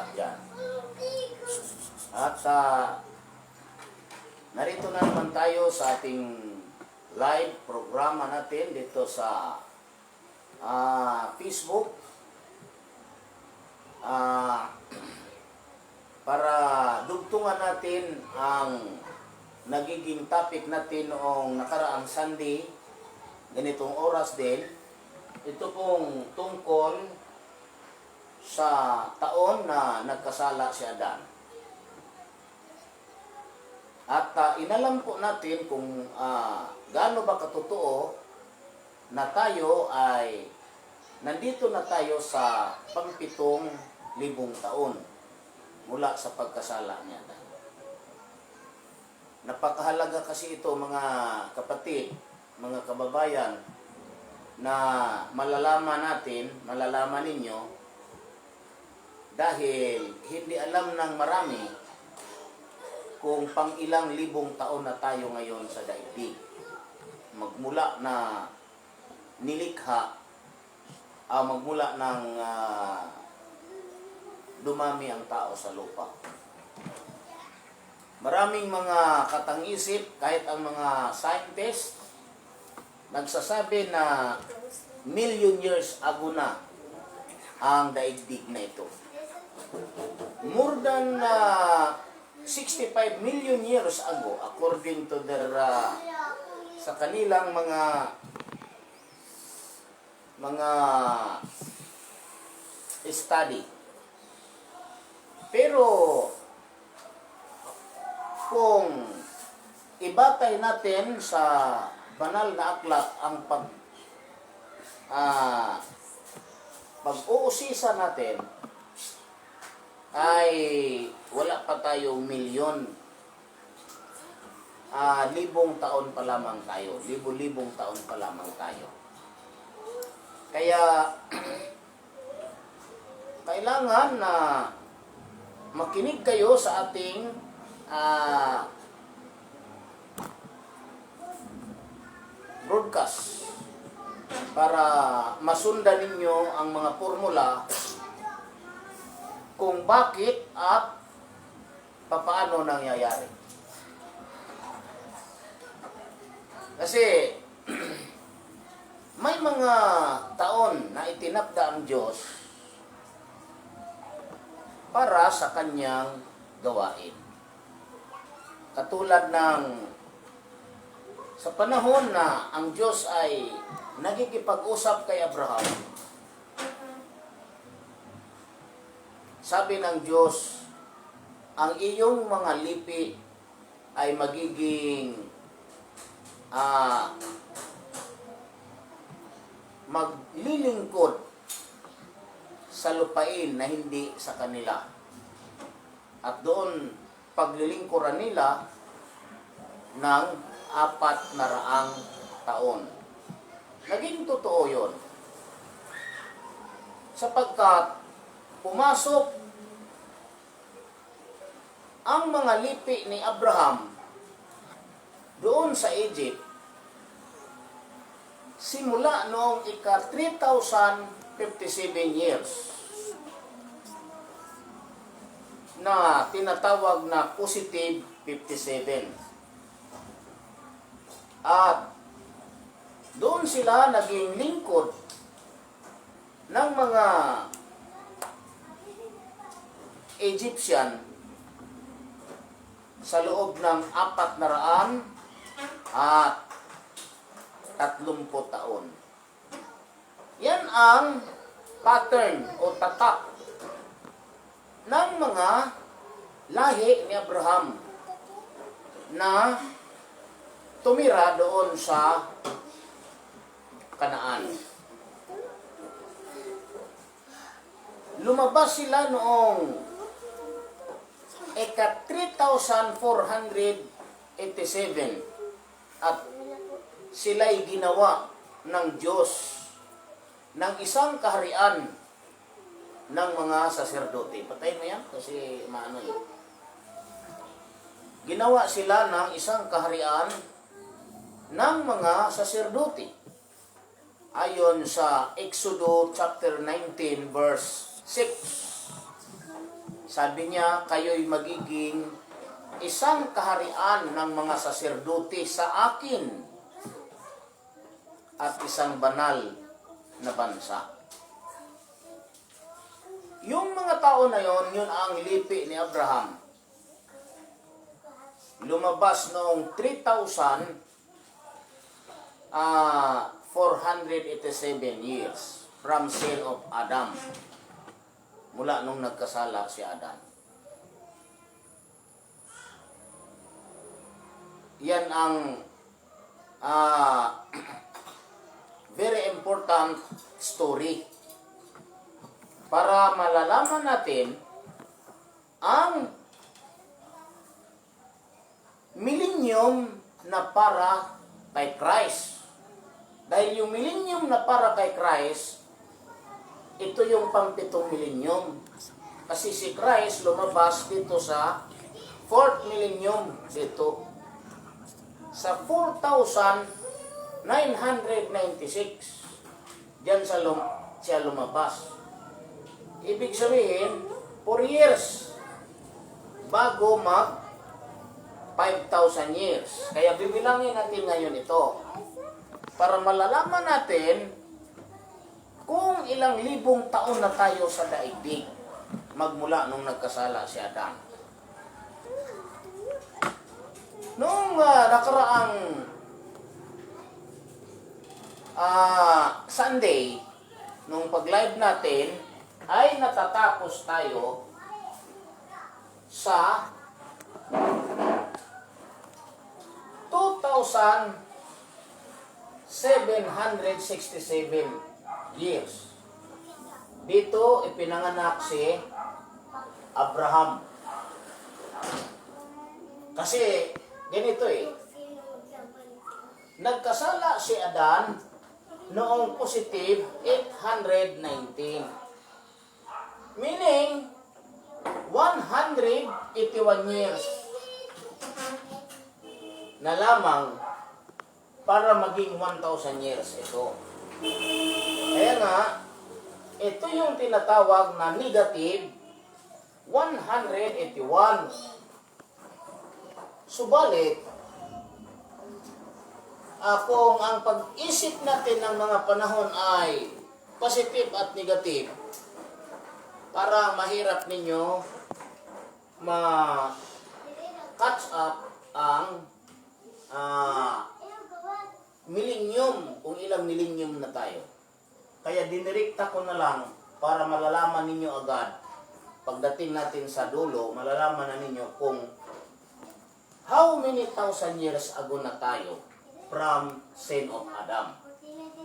lahat dyan. At narito na naman tayo sa ating live programa natin dito sa Facebook. Para dugtungan natin ang nagiging topic natin noong nakaraang Sunday, ganitong oras din. Ito pong tungkol sa taon na nagkasala si Adan. At inalam po natin kung gaano ba katotoo na tayo ay nandito na tayo sa pang-7,000 taon mula sa pagkasala niya. Napakahalaga kasi ito, mga kapatid, mga kababayan, na malalaman ninyo, dahil hindi alam ng marami kung pang ilang libong taon na tayo ngayon sa daigdig. Magmula na nilikha, magmula ng dumami ang tao sa lupa. Maraming mga katang-isip, kahit ang mga scientists, nagsasabi na million years ago na ang daigdig na ito. More than 65 million years ago, according to their sa kanilang mga study. Pero kung ibatay natin sa banal na aklat ang pag-uusisa natin, ay wala pa tayong milyon. Libong taon pa lamang tayo. Libo-libong taon pa lamang tayo. Kaya kailangan na makinig kayo sa ating broadcast para masundan ninyo ang mga formula kung bakit at papaano nangyayari. Kasi may mga taon na itinakda ang Diyos para sa kanyang gawain. Katulad ng sa panahon na ang Diyos ay nagkikipag-usap kay Abraham, sabi ng Diyos, ang iyong mga lipi ay magiging maglilingkod sa lupain na hindi sa kanila. At doon paglilingkuran nila ng 400 taon. Naging totoo yun. Sapagkat pumasok ang mga lipi ni Abraham doon sa Egypt simula noong ika-3,057 years na tinatawag na positive 57. At doon sila naging lingkod ng mga Egyptian sa loob ng 430 taon. Yan ang pattern o tatak ng mga lahi ni Abraham na tumira doon sa Kanaan. Lumabas sila noong ika-3,487 at sila'y ginawa ng Diyos ng isang kaharian ng mga saserdote. Patayin mo yan kasi maano yun. Ginawa sila ng isang kaharian ng mga saserdote. Ayon sa Exodo chapter 19 verse 6. Sabi niya, kayo'y magiging isang kaharian ng mga saserdote sa akin at isang banal na bansa. Yung mga tao na yon, yun ang lipi ni Abraham. Lumabas noong 3,487 years from sin of Adam. Mula nung nagkasala si Adan. Yan ang very important story para malalaman natin ang millennium na para kay Christ. Dahil yung millennium na para kay Christ, ito yung pang-pitong millennium. Kasi si Christ lumabas dito sa 4th millennium dito. Sa 4,996. Diyan siya lumabas. Ibig sabihin, 4 years bago mag 5,000 years. Kaya bibilangin natin ngayon ito. Para malalaman natin kung ilang libong taon na tayo sa daigdig magmula nung nagkasala si Adan. Nung nakaraang Sunday, nung pag-live natin, ay natatapos tayo sa 2,767 years. Dito ipinanganak si Abraham. Kasi ganito nagkasala si Adan noong positive 819. Meaning 181 years na lamang para maging 1,000 years ito. Kaya nga, ito yung tinatawag na negative 181. Subalit, kung ang pag-isip natin ng mga panahon ay positive at negative, para mahirap ninyo ma-catch up ang millennium, kung ilang millennium na tayo. Kaya dinirekta ko na lang para malalaman ninyo agad. Pagdating natin sa dulo, malalaman na ninyo kung how many thousand years ago na tayo from sin of Adam.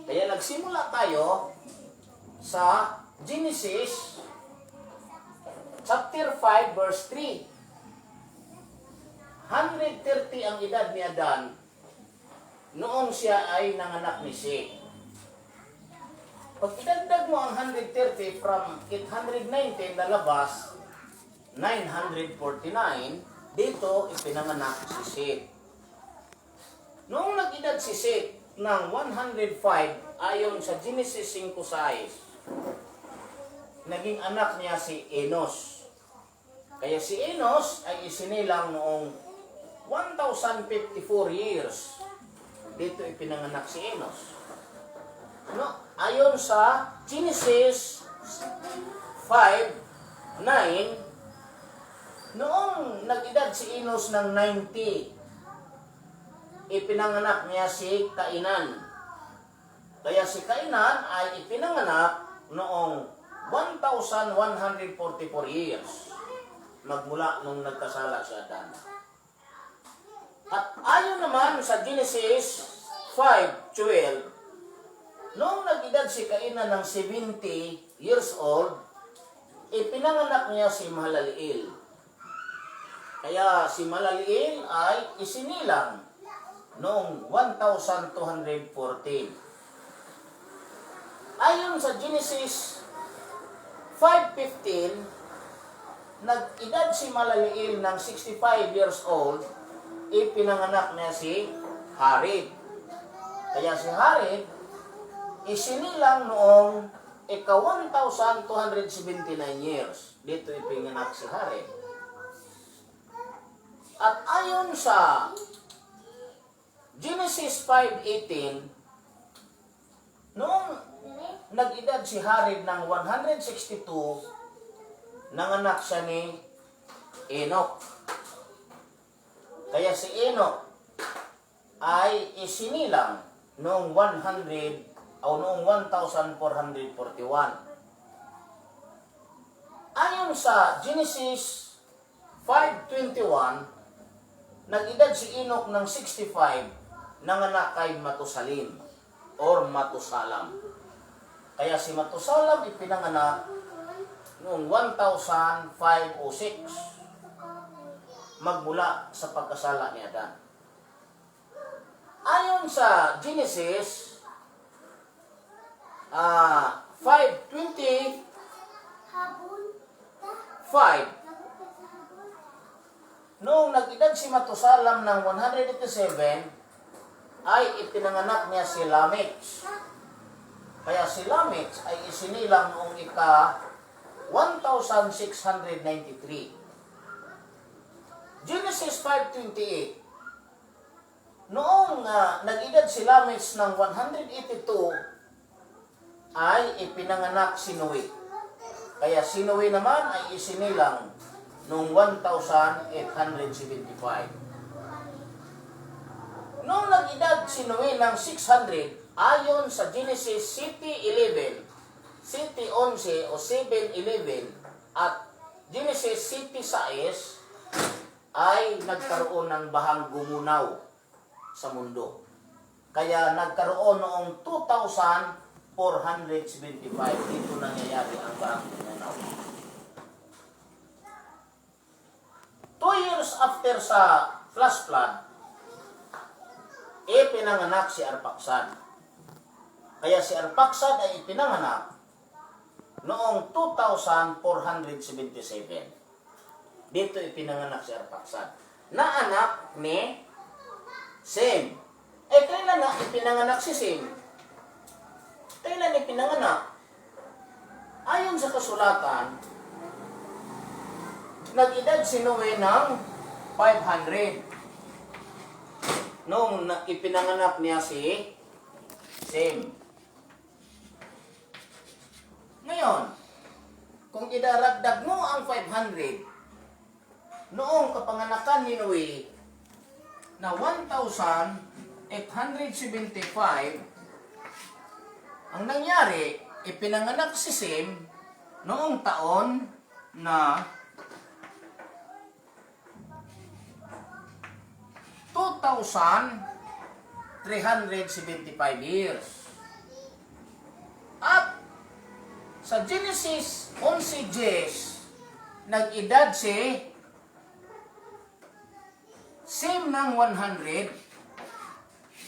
Kaya nagsimula tayo sa Genesis chapter 5 verse 3. 130 ang edad ni Adan noong siya ay nanganak ni Seth. Pag idagdag mo ang 130 from 819 lalabas 949, dito ipinanganak si Seth. Noong nag-edad si Seth ng 105 ayon sa Genesis 5:6, naging anak niya si Enos. Kaya si Enos ay isinilang noong 1,054 years. Dito ipinanganak si Enos. Ayon sa Genesis 5:9, noong nag-edad si Enos ng 90, ipinanganak niya si Kainan. Kaya si Kainan ay ipinanganak noong 1,144 years magmula nung nagkasala si Adan. At ayon naman sa Genesis 5:12, noong nag-edad si Kainan ng 70 years old, ipinanganak niya si Mahalaleel. Kaya si Mahalaleel ay isinilang noong 1,214. Ayon sa Genesis 5:15, nag-edad si Mahalaleel ng 65 years old, ipinanganak niya si Harid. Kaya si Harid isinilang noong ika-1,279 years. Dito ipinganak si Jared. At ayon sa Genesis 5:18, noong nag-edad si Jared ng 162, nanganak siya ni Enoch. Kaya si Enoch ay isinilang noong 1441. Ayon sa Genesis 5:21, nag-edad si Enoch ng 65, nanganak kay Matusalem or Matusalam. Kaya si Matusalam ipinanganak noong 1506 magmula sa pagkasala ni Adan. Ayon sa Genesis 5:25, noong nag-edad si Matusalam ng 187, ay ipinanganak niya si Lamech. Kaya si Lamech ay isinilang noong ika-1693. Genesis 5:28, noong nag-edad si Lamech ng 182, ay ipinanganak si Noe. Kaya si Noe naman ay isinilang noong 1875. Noong nag-edad si Noe ng 600, ayon sa Genesis City 11 o 7:11 at Genesis City 6, ay nagkaroon ng bahang gumunaw sa mundo. Kaya nagkaroon noong 2475, dito nangyayari ang bahang gumunaw. 2 years after sa flash flood, ipinanganak si Arphaxad. Kaya si Arphaxad ay ipinanganak noong 2477. Dito ipinanganak si Arphaxad, na anak ni Sem. Kailan na ipinanganak si Sem? Kailan ipinanganak? Ayon sa kasulatan, nag-edad si Noe ng 500 noong ipinanganak niya si Sem. Ngayon, kung idaragdag mo ang 500 noong kapanganakan ni Noe na 1875, ang nangyari, ipinanganak si Sem noong taon na 2,375 years. At sa Genesis 11:10, nag-edad si Sem ng 100,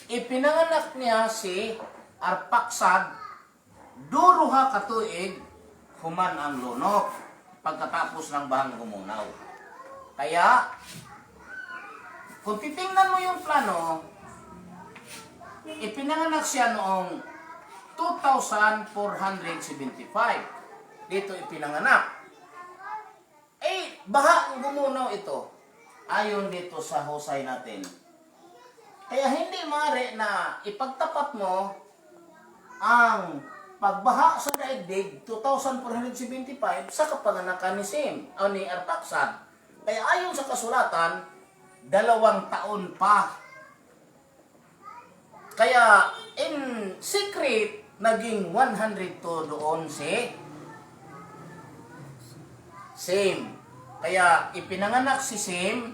ipinanganak niya si Arphaxad, duruha ka tuig human ang lunok pagkatapos ng bahang gumunaw. Kaya kung titingnan mo yung plano, ipinanganak siya noong 2475. Dito ipinanganak. Baha ang gumunaw ito. Ayon dito sa husay natin. Kaya hindi maaari na ipagtapat mo ang pagbaha sa daigdig 2475 sa kapanganakan ni Sem o ni Arphaxad. Kaya ayon sa kasulatan, 2 taon pa. Kaya in secret, naging 102 doon si Sem. Kaya ipinanganak si Sem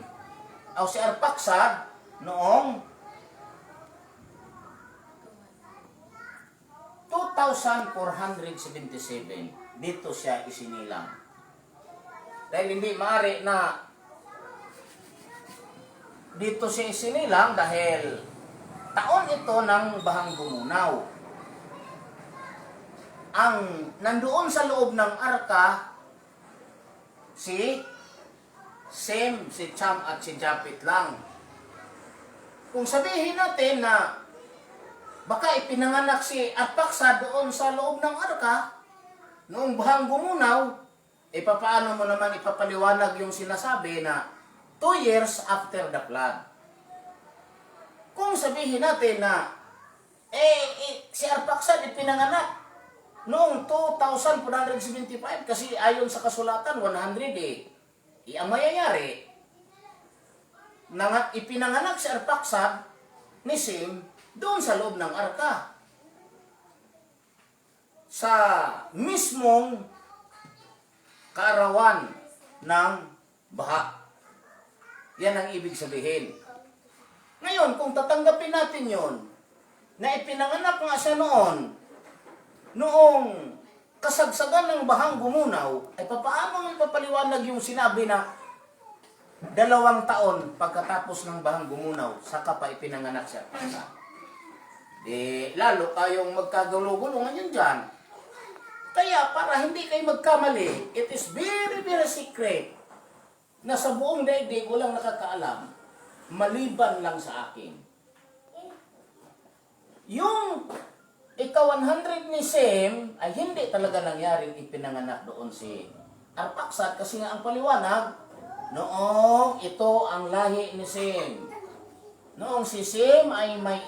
o si Arphaxad noong 2477. Dito siya isinilang. Dahil hindi maaari na dito siya isinilang dahil taon ito ng bahang gumunaw. Ang nandoon sa loob ng arka, si Sem, si Cham at si Japet lang. Kung sabihin natin na baka ipinanganak si Arphaxad doon sa loob ng arka, noong bahang gumunaw, papaano mo naman ipapaliwanag yung sinasabi na 2 years after the flood? Kung sabihin natin na si Arphaxad ipinanganak noong 2475 kasi ayon sa kasulatan 100 ang mayayari ipinanganak si Arphaxad ni Sem doon sa loob ng arka sa mismong kaarawan ng baha. Yan ang ibig sabihin. Ngayon, kung tatanggapin natin yon na ipinanganak nga siya noong kasagsagan ng bahang gumunaw, ay papaano ipapaliwanag yung sinabi na 2 taon pagkatapos ng bahang gumunaw, saka pa ipinanganak siya? Lalo kayong magkagulong-gulungan yun dyan. Kaya para hindi kayo magkamali, it is very, very secret na sa buong daigdig walang nakakaalam, maliban lang sa akin. Yung ika-100 ni Sem ay hindi talaga nangyaring ipinanganak doon si Arphaxad kasi nga ang paliwanag, noong ito ang lahi ni Sem. Noong si Sem ay may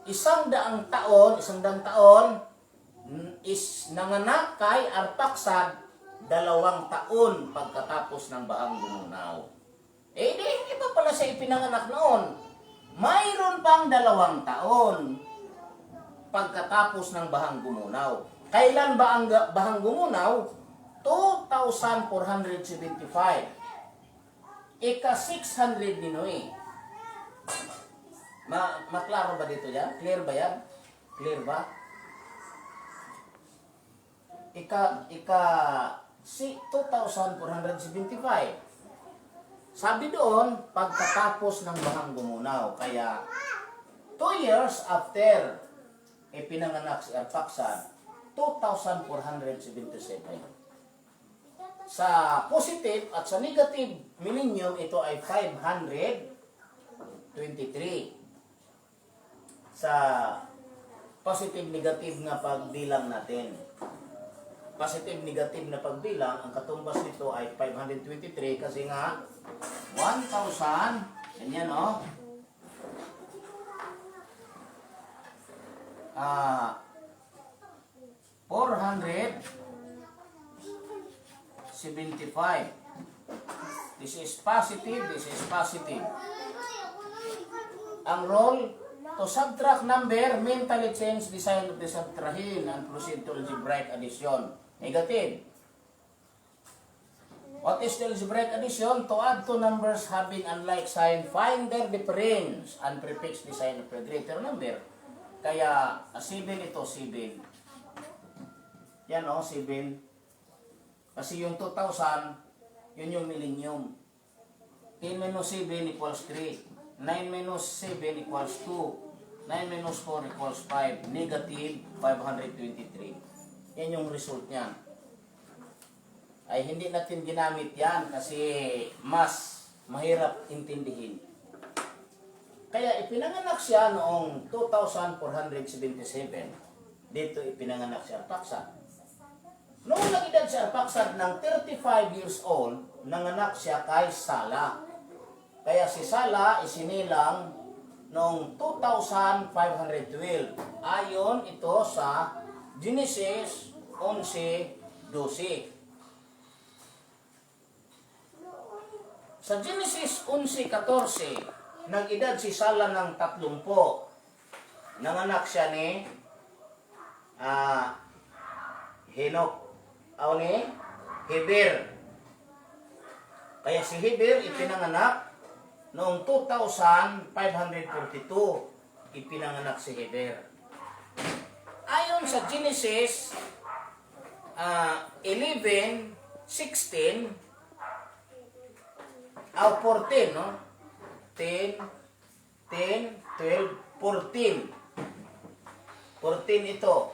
100 taon, is nanganak kay Arphaxad 2 taon pagkatapos ng bahang gumunaw. Di iba pala siya ipinanganak noon. Mayroon pang 2 taon pagkatapos ng bahang gumunaw. Kailan ba ang bahang gumunaw? 2475. Ika-600 ni Noe. Maklaro ba dito yan? Clear ba yan? Clear ba? Si 2475. Sabi doon, pagkatapos ng bahang gumunaw. Kaya, 2 years after ipinanganak si Arphaxad, 2477. Sa positive at sa negative millennium, ito ay 523. Sa positive-negative na pagbilang natin. Positive-negative na pagbilang, ang katumbas nito ay 523 kasi nga 1,000, ganyan 475. This is positive, this is positive. Ang role, to subtract number, mentally change the sign of the subtrahend and proceed to algebraic addition. Negative. What is the algebraic addition? To add two numbers having unlike sign, find their difference and prefix the sign of a greater number. Kaya, 7 ito, 7. Yan 7. Kasi yung 2,000, yun yung millennium. 10 minus 7 equals 3. 9 minus 7 equals 2. 9 minus 4 equals 5. Negative 523. Yan yung result niya. Ay hindi natin ginamit yan kasi mas mahirap intindihin. Kaya ipinanganak siya noong 2477. Dito ipinanganak si Arphaxad. Noong nag-edad si Arphaxad ng 35 years old, nanganak siya kay Sala. Kaya si Sala isinilang noong 2512. Ayon ito sa Genesis 11:12. Sa Genesis 11:14, nag-edad si Sala ng 30. Nanganak siya ni Henok o ni Heber. Kaya si Heber ipinanganak noong 2542. Ipinanganak si Heber. Ayon sa Genesis 11:16 14, no? 10, 12, 14. 14 ito.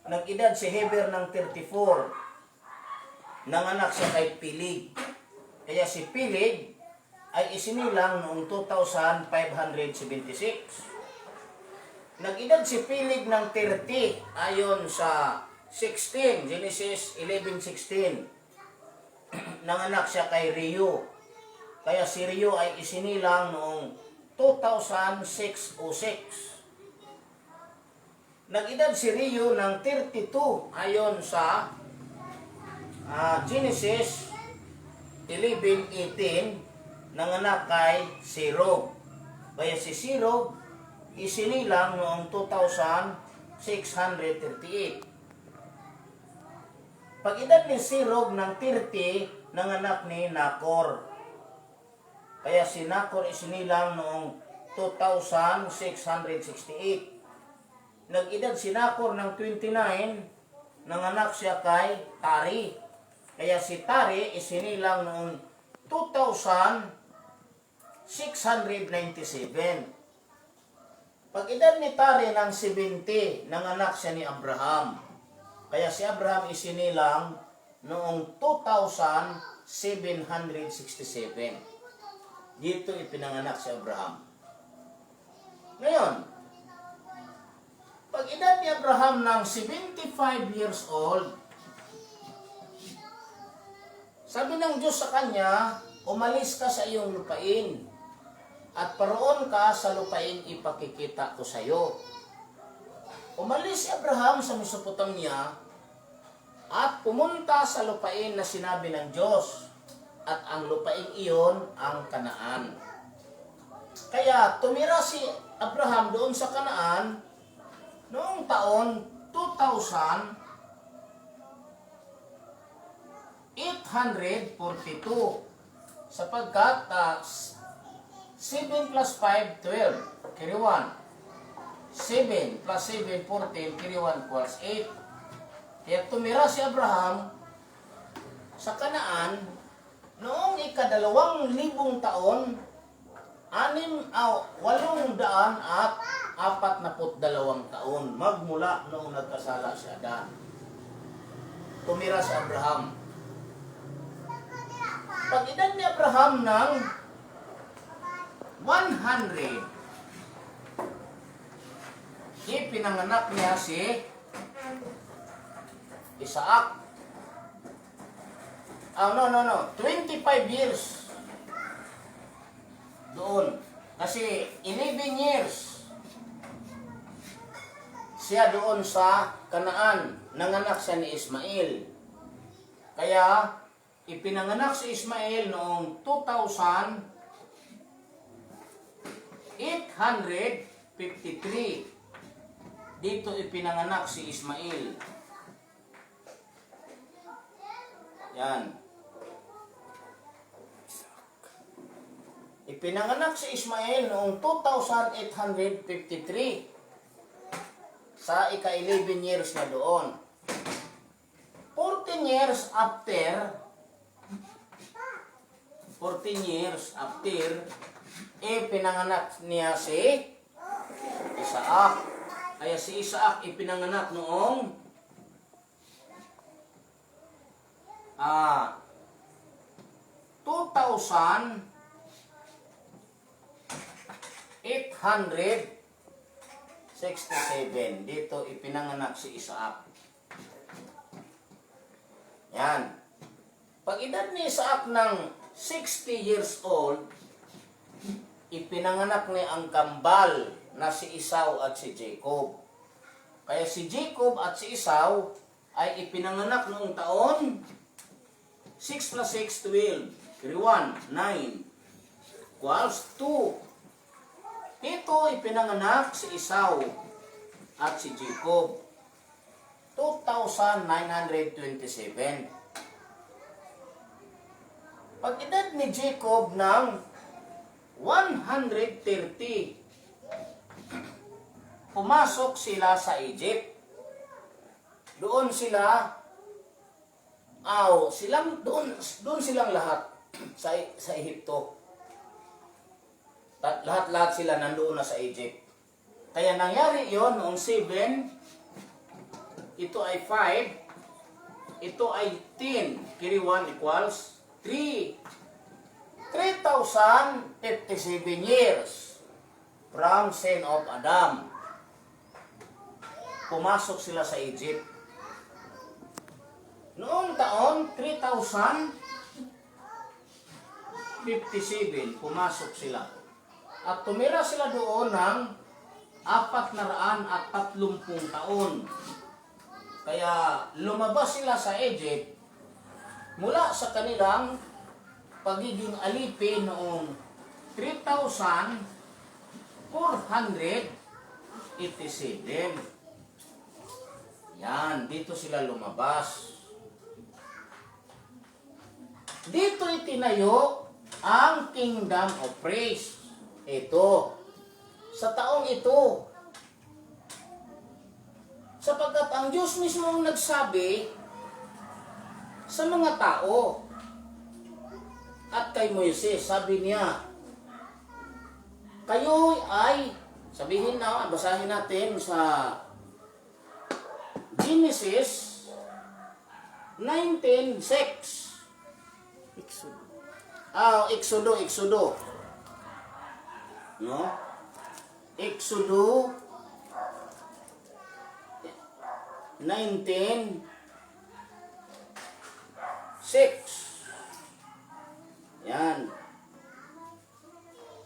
Nag-edad si Heber ng 34. Nanganak siya kay Pilig. Kaya si Pilig ay isinilang noong 2576. Nag-edad si Pilig ng 30 ayon sa 16, Genesis 11:16. Nanganak siya kay Reu. Kaya si Reu ay isinilang noong 2006. Nag-edad si Reu ng 32 ayon sa Genesis 11:18. Nanganak kay Serug. Kaya si Serug isinilang noong 2638. Pag-edad ni Serug ng 30, nanganak ni Nacor. Kaya si Nacor isinilang noong 2668. Nag-edad si Nacor ng 29, nanganak siya kay Tari. Kaya si Tari isinilang noong 2697. Pag-edad ni Tari ng 70, nanganak siya ni Abraham. Kaya si Abraham isinilang noong 2767. Dito ipinanganak si Abraham. Ngayon, pag edad ni Abraham ng 75 years old, sabi ng Diyos sa kanya, umalis ka sa iyong lupain at paroon ka sa lupain ipakikita ko sa iyo. Umalis si Abraham sa Mesopotamia at pumunta sa lupain na sinabi ng Diyos, at ang lupain iyon ang Kanaan. Kaya tumira si Abraham doon sa Kanaan noong taon 2842, sapagkat 7 plus 5, 12, carry 1. 7 plus 7, 14, carry 1 equals 8. Kaya tumira si Abraham sa Kanaan noong ika-2,000 taon, 842 taon, magmula noong nagkasala si Adan. Tumira si Abraham. Pag-edad ni Abraham ng 100, ipinanganak niya si Isaac. 25 years doon. Kasi 11 years siya doon sa Kanaan. Nanganak siya ni Ismael. Kaya ipinanganak si Ismael noong 2853. Dito ipinanganak si Ismael. Yan. Ipinanganak si Ismael noong 2853 sa ika-11 years na doon. 14 years after, pinanganak niya si Isaac. Kaya si Isaac ipinanganak noong 2867. Dito ipinanganak si Isaac. Yan. Pag edad ni Isaac ng 60 years old, ipinanganak niya ang kambal na si Esau at si Jacob. Kaya si Jacob at si Esau ay ipinanganak noong taon 6 plus 6, 12. 1, 9 equals 2. Dito ipinanganak si Esau at si Jacob. 2,927. Pag edad ni Jacob ng 130, pumasok sila sa Egypt. Doon silang lahat sa Ehipto. Lahat sila nandoon na sa Egypt. Kaya nangyari yon noong 7, ito ay 5, ito ay 10, carry 1 equals 3. 3,057 years from sin of Adam. Pumasok sila sa Egypt. Noong taon 3057, pumasok sila. At tumira sila doon ng 430 taon. Kaya lumabas sila sa Egypt mula sa kanilang pagiging alipin noong 3487. Yan, dito sila lumabas. Dito itinayo ang Kingdom of Praise. Ito, sa taong ito. Sapagkat ang Diyos mismo ang nagsabi sa mga tao. At kay Moises, sabi niya, kayo ay, sabihin na, basahin natin sa Genesis 19:6. Exodo. No? Exodo 19:6. Yan.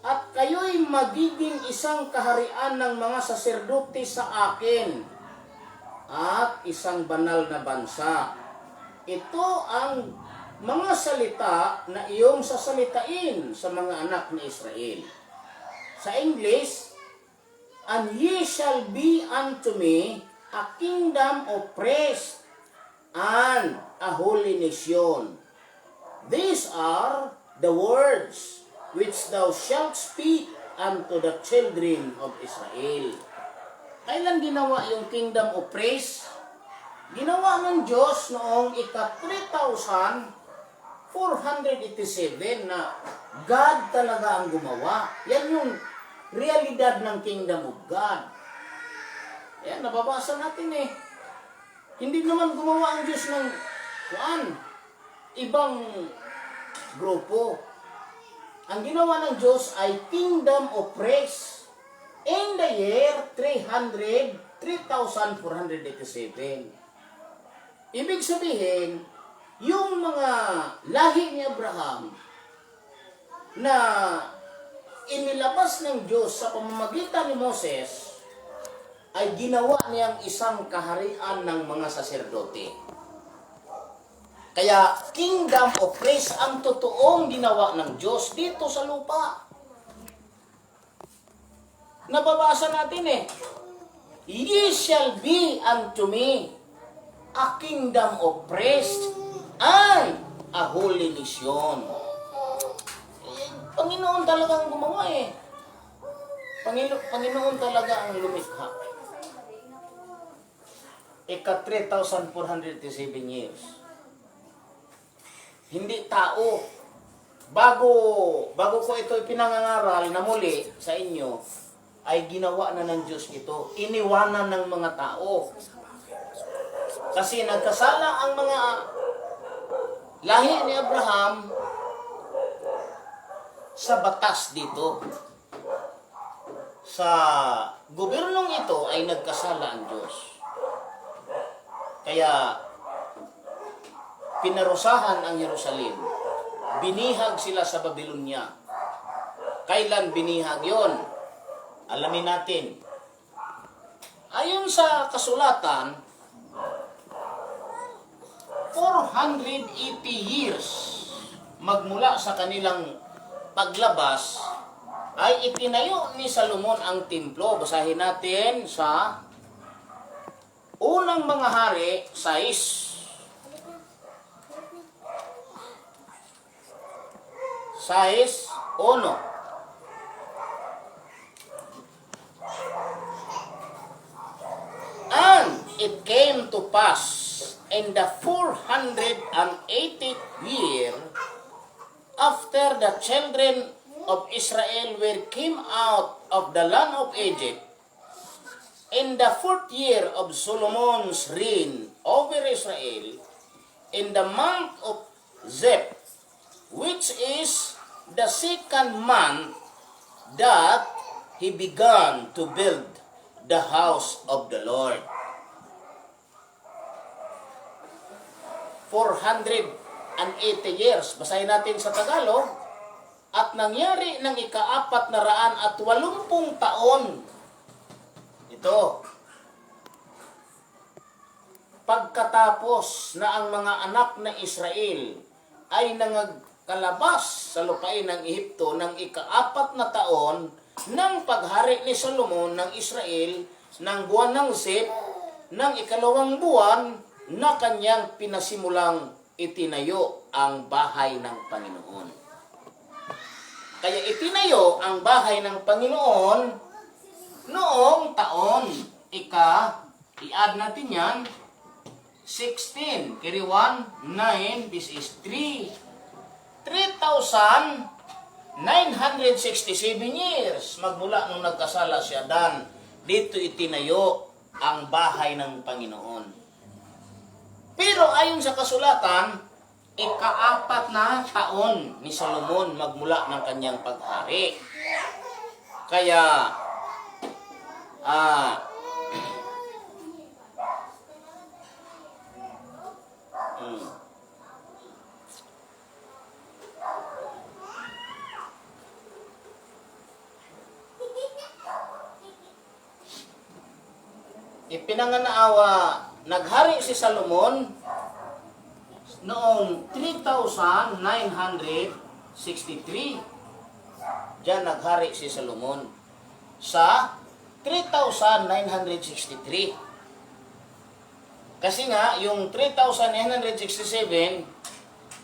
At kayo'y magiging isang kaharian ng mga saserdote sa akin at isang banal na bansa. Ito ang mga salita na iyong sasalitain sa mga anak ni Israel. Sa English, and ye shall be unto me a kingdom of praise and a holy nation. These are the words which thou shalt speak unto the children of Israel. Kailan ginawa yung kingdom of praise? Ginawa ng Diyos noong ika-3487 na God talaga ang gumawa. Yan yung realidad ng kingdom of God. Yan, nababasa natin eh. Hindi naman gumawa ang Diyos ng ibang grupo. Ang ginawa ng Diyos ay kingdom of praise in the year 3487. Ibig sabihin, yung mga lahi ni Abraham na inilabas ng Diyos sa pamamagitan ni Moses ay ginawa niyang isang kaharian ng mga saserdote. Kaya kingdom of praise ang totoong ginawa ng Diyos dito sa lupa. Nababasa natin eh. Ye shall be unto me a kingdom of praise and a holy nation. Panginoon talaga ang gumawa eh. Panginoon talaga ang lumikha. Ika-3487 years. Hindi tao. Bago ko ito ipinangangaral na muli sa inyo, ay ginawa na ng Diyos ito. Iniwanan ng mga tao. Kasi nagkasala ang mga lahi ni Abraham sa batas dito. Sa gobyernong ito ay nagkasala ang Diyos. Kaya pinarusahan ang Jerusalem. Binihag sila sa Babylonia. Kailan binihag yon? Alamin natin. Ayon sa kasulatan, 480 years magmula sa kanilang paglabas ay itinayo ni Salomon ang templo. Basahin natin sa unang mga hari 6:1. And it came to pass in the 480th year after the children of Israel were came out of the land of Egypt, in the 4th year of Solomon's reign over Israel, in the month of Zeb, which is the 2nd month, that he began to build the house of the Lord. 480 years. Basahin natin sa Tagalog. At nangyari ng ika-480 taon. Ito. Pagkatapos na ang mga anak na Israel ay nangagkalabas sa lupain ng Ehipto ng ika-4 na taon ng paghari ni Solomon ng Israel ng buwan ng Zip ng ika-2 buwan na kanyang pinasimulang itinayo ang bahay ng Panginoon. Kaya itinayo ang bahay ng Panginoon noong taon i-add natin yan, 16, carry 1, 9, this is 3,967 years. Magmula nung nagkasala si Adan, dito itinayo ang bahay ng Panginoon. Pero ayon sa kasulatan, ika-4 na taon ni Solomon magmula ng kanyang paghari. Kaya, ipinanganaawa, naghari si Solomon noong 3,963. Diyan naghari si Solomon sa 3,963. Kasi nga, yung 3,967,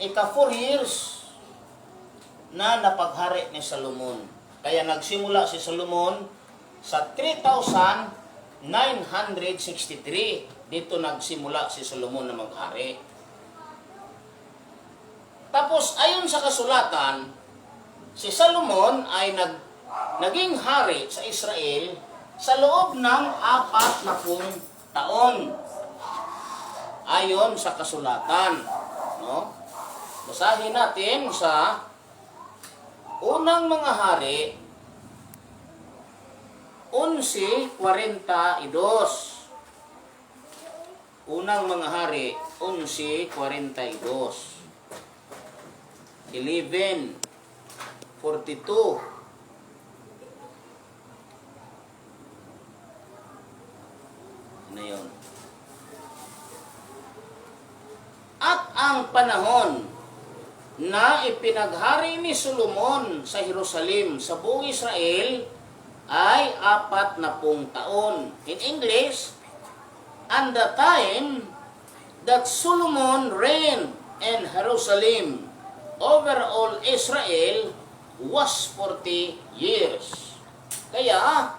ika-4 years na napaghari ni Solomon. Kaya nagsimula si Solomon sa 3,963. Dito nagsimula si Solomon na maghari. Tapos, ayon sa kasulatan, si Solomon ay naging hari sa Israel sa loob ng 40 taon. Ayon sa kasulatan. No? Basahin natin sa unang mga hari, 11:42. Unang mga hari, 11:42. 11:42. Ano yun? At ang panahon na ipinaghari ni Solomon sa Jerusalem sa buong Israel ay 40 taon. In English, and the time that Solomon reigned in Jerusalem over all Israel was 40 years. Kaya,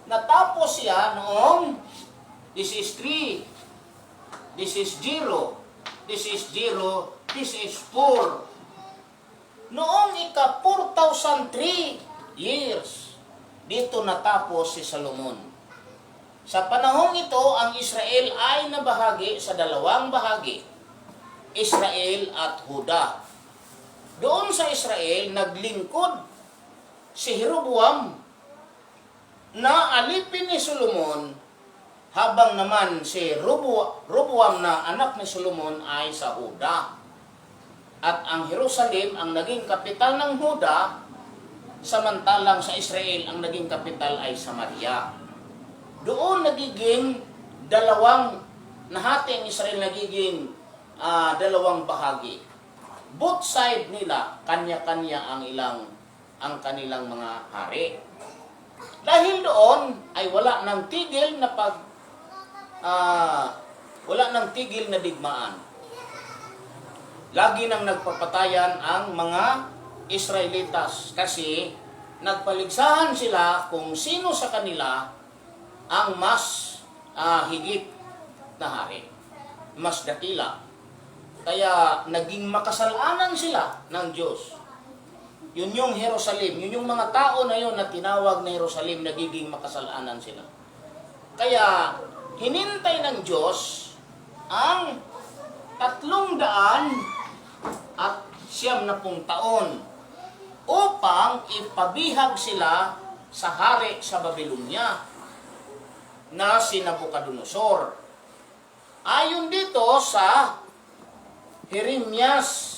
natapos siya noong this is 3, this is 0, this is 0, this is 4. Noong ika-4,003 years, dito natapos si Solomon. Sa panahong ito, ang Israel ay nabahagi sa dalawang bahagi, Israel at Huda. Doon sa Israel, naglingkod si Jeroboam na alipin ni Solomon, habang naman si Roboam na anak ni Solomon ay sa Huda. At ang Jerusalem ang naging kapital ng Huda, samantalang sa Israel ang naging kapital ay Samaria. Doon nagiging nahati ang Israel nagiging dalawang bahagi. Both side nila, kanya-kanya ang kanilang mga hari. Dahil doon ay wala nang tigil na digmaan. Lagi nang nagpapatayan ang mga Israelitas kasi nagpaligsahan sila kung sino sa kanila ang mas higit na hari, mas dakila. Kaya naging makasalanan sila ng Diyos. Yun yung Jerusalem, yun yung mga tao na yun na tinawag na Jerusalem, nagiging makasalanan sila. Kaya hinintay ng Diyos ang 390 taon upang ipabihag sila sa hari sa Babylonia na si Nabucodonosor. Ayon dito sa Jeremias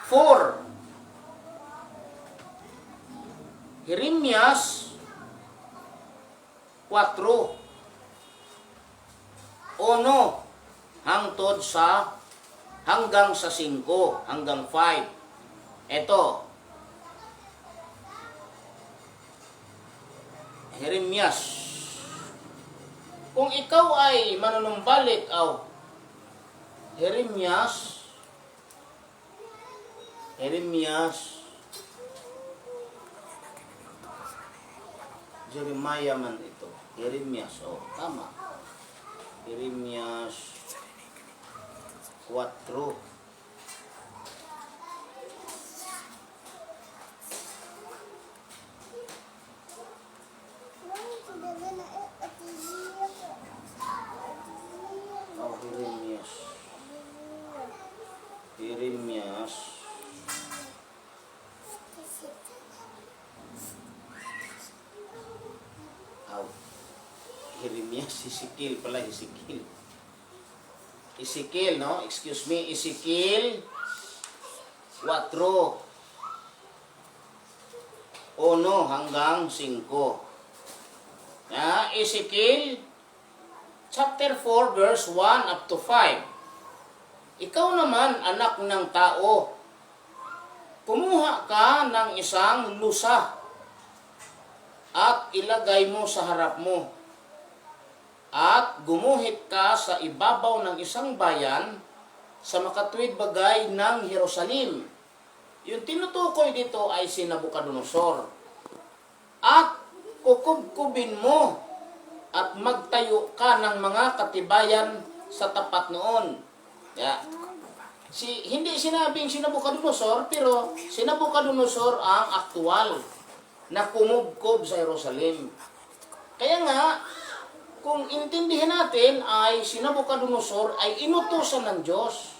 4. Jeremias 4. Ono hangtod sa hanggang sa 5, hanggang 5. Ito. Jeremias. Kung ikaw ay manunumbalik, Jeremias Jeremiah man ito. Jeremias, tama. Jeremias 4. Jeremias. Jeremias, Ezekiel pala, Ezekiel, no? Excuse me, Ezekiel 4. 1 hanggang 5. Ezekiel chapter 4 verse 1 up to 5. Ikaw naman, anak ng tao, kumuha ka ng isang lusa at ilagay mo sa harap mo. At gumuhit ka sa ibabaw ng isang bayan sa makatuwid bagay ng Jerusalem. Yung tinutukoy dito ay si Nabucodonosor. At kukubkubin mo at magtayo ka ng mga katibayan sa tapat noon. Hindi sinabing si Nabucodonosor, pero si Nabucodonosor ang aktual na kumubkob sa Jerusalem. Kaya nga, kung intindihin natin ay si Nabucodonosor ay inutusan ng Diyos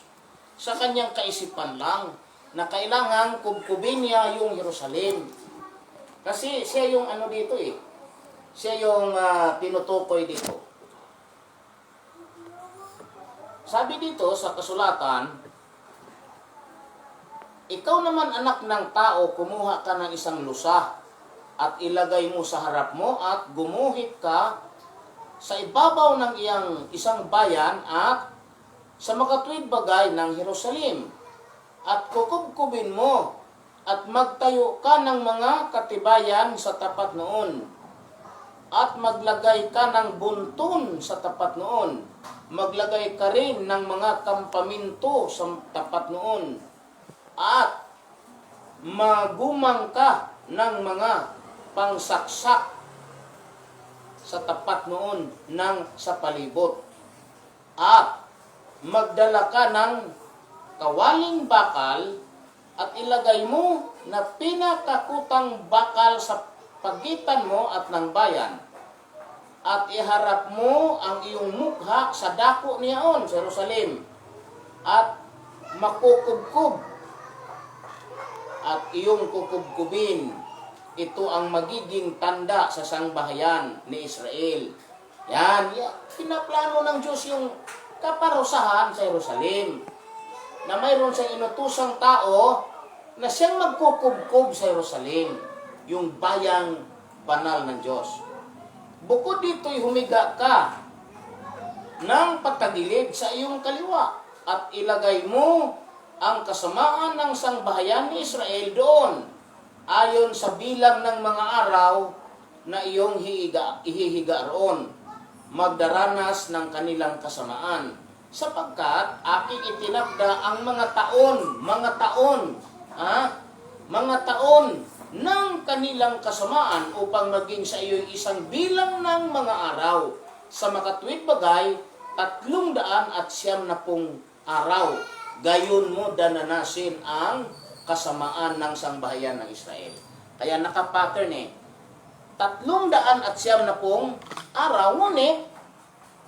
sa kanyang kaisipan lang na kailangan kubkubin niya yung Jerusalem. Kasi siya yung dito siya yung tinutukoy dito. Sabi dito sa kasulatan, ikaw naman anak ng tao, kumuha ka ng isang lusa at ilagay mo sa harap mo at gumuhit ka sa ibabaw ng iyang isang bayan at sa makatuwid bagay ng Jerusalem. At kukubkubin mo at magtayo ka ng mga katibayan sa tapat noon. At maglagay ka ng buntun sa tapat noon. Maglagay ka rin ng mga kampaminto sa tapat noon. At magumang ka ng mga pangsaksak sa tapat noon ng sa palibot. At magdala ka ng kawaling bakal at ilagay mo na pinakakutang bakal sa pagitan mo at ng bayan. At iharap mo ang iyong mukha sa dako niyaon sa Jerusalem. At makukubkub at iyong kukubkubin. Ito ang magiging tanda sa sangbahayan ni Israel. Yan. Pinaplano ng Diyos yung kaparusahan sa Jerusalem. Na mayroon siyang inutusang tao na siyang magkukubkob sa Jerusalem. Yung bayang banal ng Diyos. Bukod dito'y humiga ka ng patagilid sa iyong kaliwa at ilagay mo ang kasamaan ng sangbahayan ni Israel doon ayon sa bilang ng mga araw na iyong ihihiga roon, magdaranas ng kanilang kasamaan. Sapagkat aking itinakda ang mga taon ng kanilang kasamaan upang maging sa iyo'y isang bilang ng mga araw. Sa makatuwid bagay, 390 araw. Gayon mo dananasin ang kasamaan ng sangbahayan ng Israel. Kaya nakapattern 390 araw, ngunit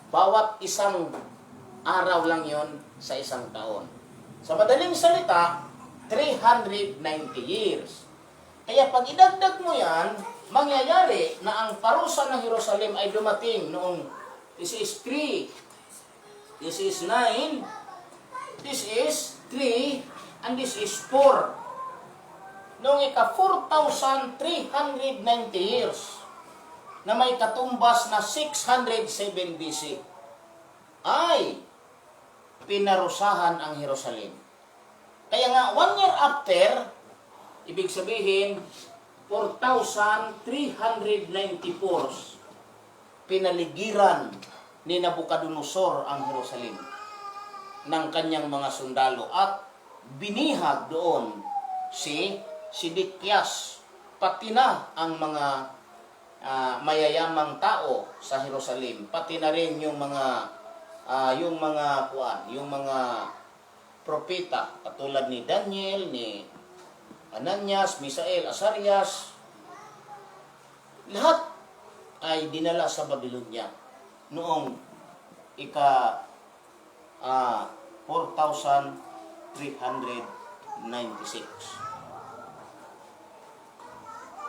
bawat isang araw lang yon sa isang taon. Sa madaling salita, 390 years. Kaya pag idagdag mo yan, mangyayari na ang parusa ng Jerusalem ay dumating noong This is 3. This is 9. This is 3. And this is 4. Noong ika 4,390 years na may katumbas na 607 BC ay pinarusahan ang Jerusalem. Kaya nga 1 year after, ibig sabihin 4,394 pinaligiran ni Nabucodonosor ang Jerusalem ng kanyang mga sundalo at binihag doon si Sidkias, pati na ang mga mayayamang tao sa Jerusalem, pati na rin yung mga propeta katulad ni Daniel, ni Ananias, Misael, Azarias, lahat ay dinala sa Babylonia noong ika 4,396.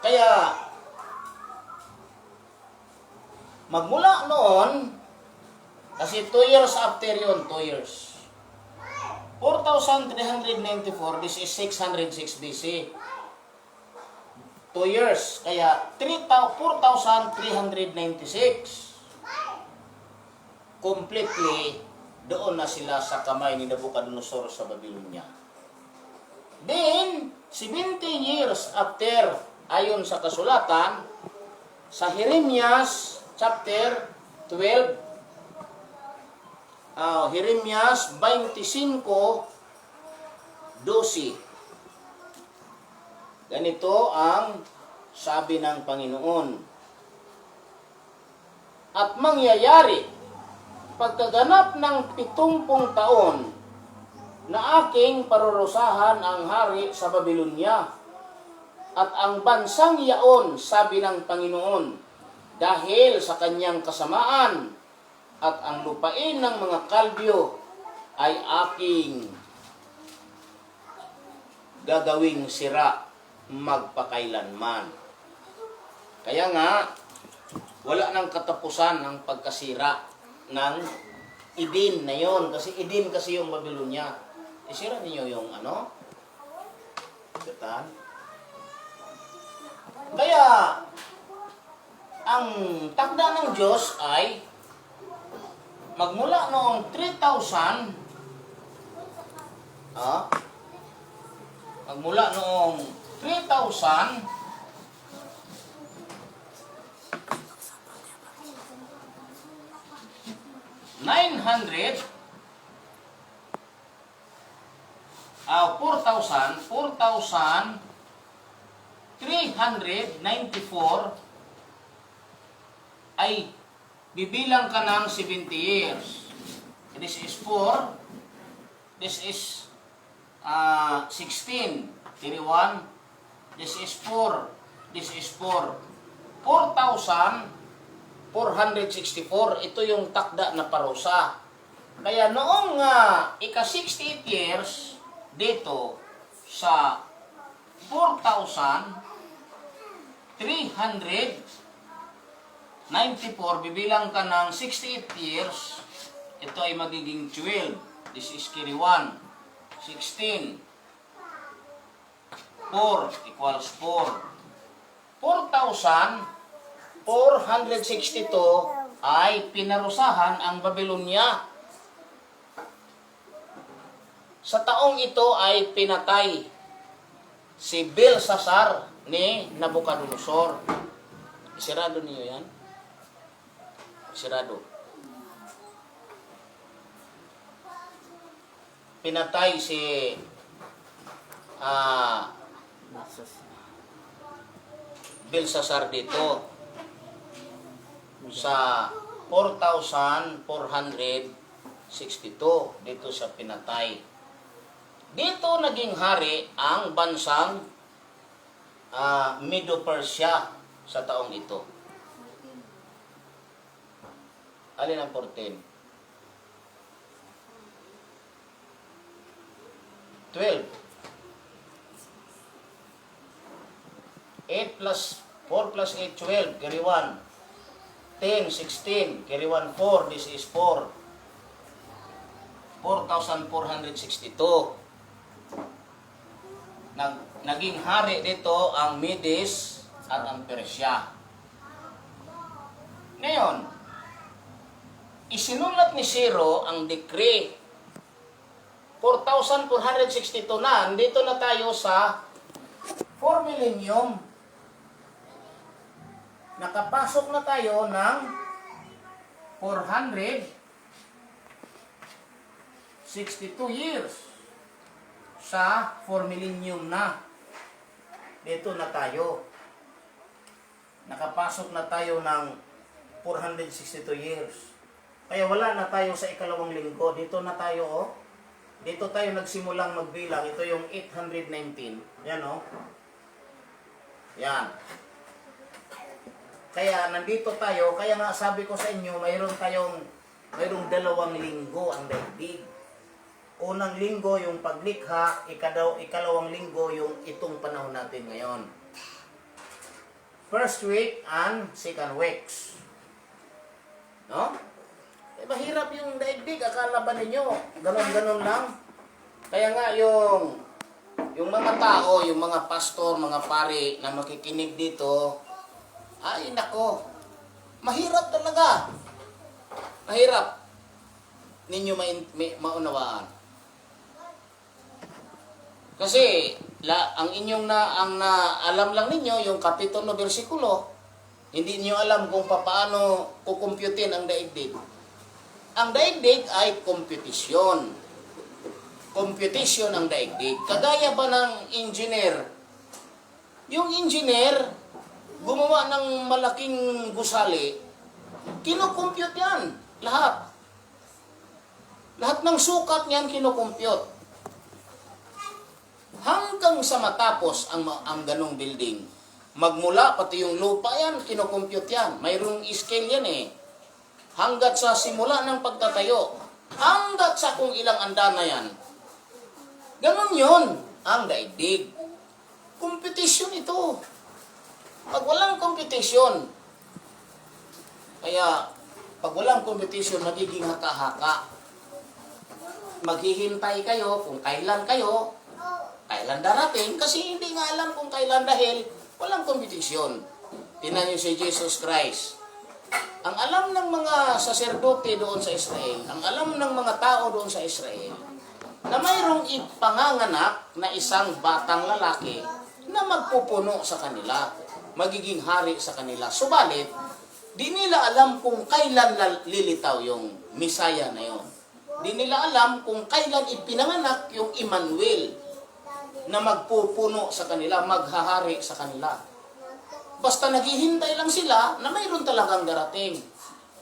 Kaya magmula noon, kasi 2 years after yun, 2 years. 4,394, this is 606 BC. 2 years, kaya 4,396. Completely, doon na sila sa kamay ni Nabucodonosor sa Babylonia. Then, 70 years after, ayon sa kasulatan, sa Jeremias chapter 12, Jeremias 25:12. Ganito ang sabi ng Panginoon. At mangyayari, pagkaganap ng 70 taon, na aking parurusahan ang hari sa Babylonia, at ang bansang yaon, sabi ng Panginoon, dahil sa kanyang kasamaan, at ang lupain ng mga Kalbyo ay aking gagawing sira magpakailanman. Kaya nga, wala nang katapusan ang pagkasira ng Eden na yon. Kasi Eden kasi yung Babylonia. Isira ninyo yung ano? Katan. Kaya, ang takda ng Diyos ay magmula noong 3,000, magmula noong 3,000 900 4,394 ay bibilang ka ng 70 years. This is 4. This is 16. 31. This is 4. This is 4. 4,464. Ito yung takda na parusa. Kaya noong ika-68 years, dito sa 4,394, bibilang ka ng 68 years, ito ay magiging 12. This is carry 1. 16. 4 equals 4. 4,462 ay pinarusahan ang Babylonia. Sa taong ito ay pinatay si Belshazzar ni Nabucodonosor. Isirado niyo yan? Isirado. Pinatay si Belshazzar dito sa 4,462. Dito siya pinatay. Dito naging hari ang bansang Medo-Persia sa taong ito. Alin ang 14? 12. 8 plus 4 plus 8, 12. Carry 1. 10, 16, carry 1, 4, this is 4. 4,462. Naging hari dito ang Medes at ang Persia. Ngayon, isinulat ni Ciro ang decree. 4,462 na. Dito na tayo sa 4 millennium. Nakapasok na tayo ng 462 years sa 4 millennium na. Dito na tayo. Nakapasok na tayo ng 462 years. Kaya wala na tayo sa ikalawang linggo. Dito na tayo, oh. Dito tayo nagsimulang magbilang. Ito yung 819. Yan, oh. Yan. Kaya nandito tayo, kaya nga sabi ko sa inyo, mayroong 2 linggo ang daigdig. Unang linggo yung paglikha, ikalawang linggo yung itong panahon natin ngayon. First week and second weeks. No? Mahirap yung daigdig, akala ba ninyo? Ganon-ganon lang. Kaya nga yung mga tao, yung mga pastor, mga pari na makikinig dito, ay nako, mahirap talaga. Mahirap ninyo maunawaan. Kasi ang inyong alam lang ninyo yung kapitulo bersikulo, hindi niyo alam kung paano kukumpyutin ang daigdig. Ang daigdig ay kompetisyon. Computation ang daigdig. Kagaya ba ng engineer? Yung engineer, gumawa ng malaking gusali, kinukompute yan. Lahat. Lahat ng sukat niyan kinukompute. Hanggang sa matapos ang ganong building. Magmula, pati yung lupa yan, kinukompute yan. Mayroong scale yan eh. Hanggat sa simula ng pagtatayo. Hanggat sa kung ilang andana yan. Ganon yun ang daigdig. Competition ito. Pag walang competition, kaya pag walang competition, magiging haka-haka. Maghihintay kayo kung kailan darating, kasi hindi nga alam kung kailan dahil walang competition. Tingnan niyo si Jesus Christ. Ang alam ng mga saserdote doon sa Israel, ang alam ng mga tao doon sa Israel, na mayroong ipanganganak na isang batang lalaki na magpupuno sa kanila, magiging hari sa kanila. Subalit, di nila alam kung kailan lilitaw yung Misaya na yon. Di nila alam kung kailan ipinanganak yung Emmanuel na magpupuno sa kanila, maghahari sa kanila. Basta naghihintay lang sila na mayroon talagang darating.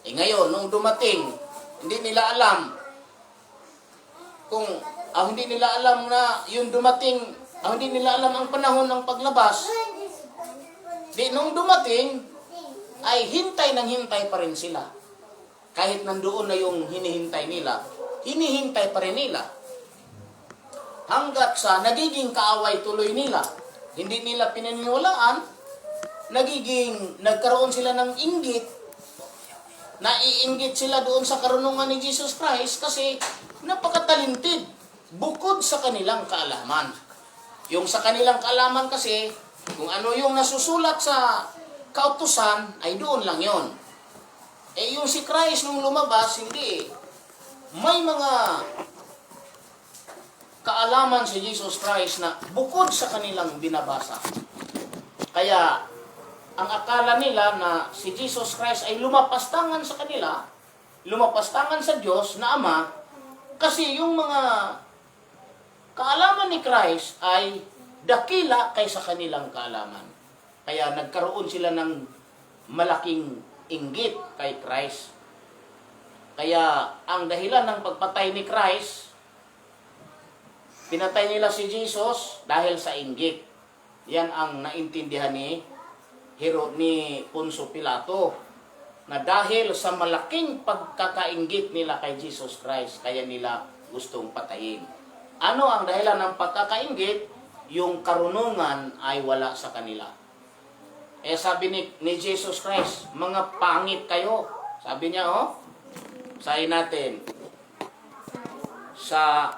Ngayon, nung dumating, hindi nila alam hindi nila alam na yung dumating, hindi nila alam ang panahon ng paglabas. Di nung dumating, ay hintay pa rin sila. Kahit nandoon na yung hinihintay nila, hinihintay pa rin nila. Hanggat sa nagiging kaaway tuloy nila, hindi nila pininiwalaan, nagkaroon sila ng inggit, naiinggit sila doon sa karunungan ni Jesus Christ kasi napakatalintid bukod sa kanilang kaalaman. Yung sa kanilang kaalaman kasi, kung ano yung nasusulat sa kautusan, ay doon lang yon. Yung si Christ nung lumabas, hindi. May mga kaalaman si Jesus Christ na bukod sa kanilang binabasa. Kaya, ang akala nila na si Jesus Christ ay lumapastangan sa kanila, lumapastangan sa Diyos na Ama, kasi yung mga kaalaman ni Christ ay dakila kaysa kanilang kaalaman. Kaya nagkaroon sila ng malaking inggit kay Christ. Kaya ang dahilan ng pagpatay ni Christ, pinatay nila si Jesus dahil sa inggit. Yan ang naintindihan ni Poncio Pilato, na dahil sa malaking pagkakainggit nila kay Jesus Christ, kaya nila gustong patayin. Ano ang dahilan ng pagkakainggit? Yung karunungan ay wala sa kanila. Sabi ni Jesus Christ, mga pangit kayo. Sabi niya, sayin natin, sa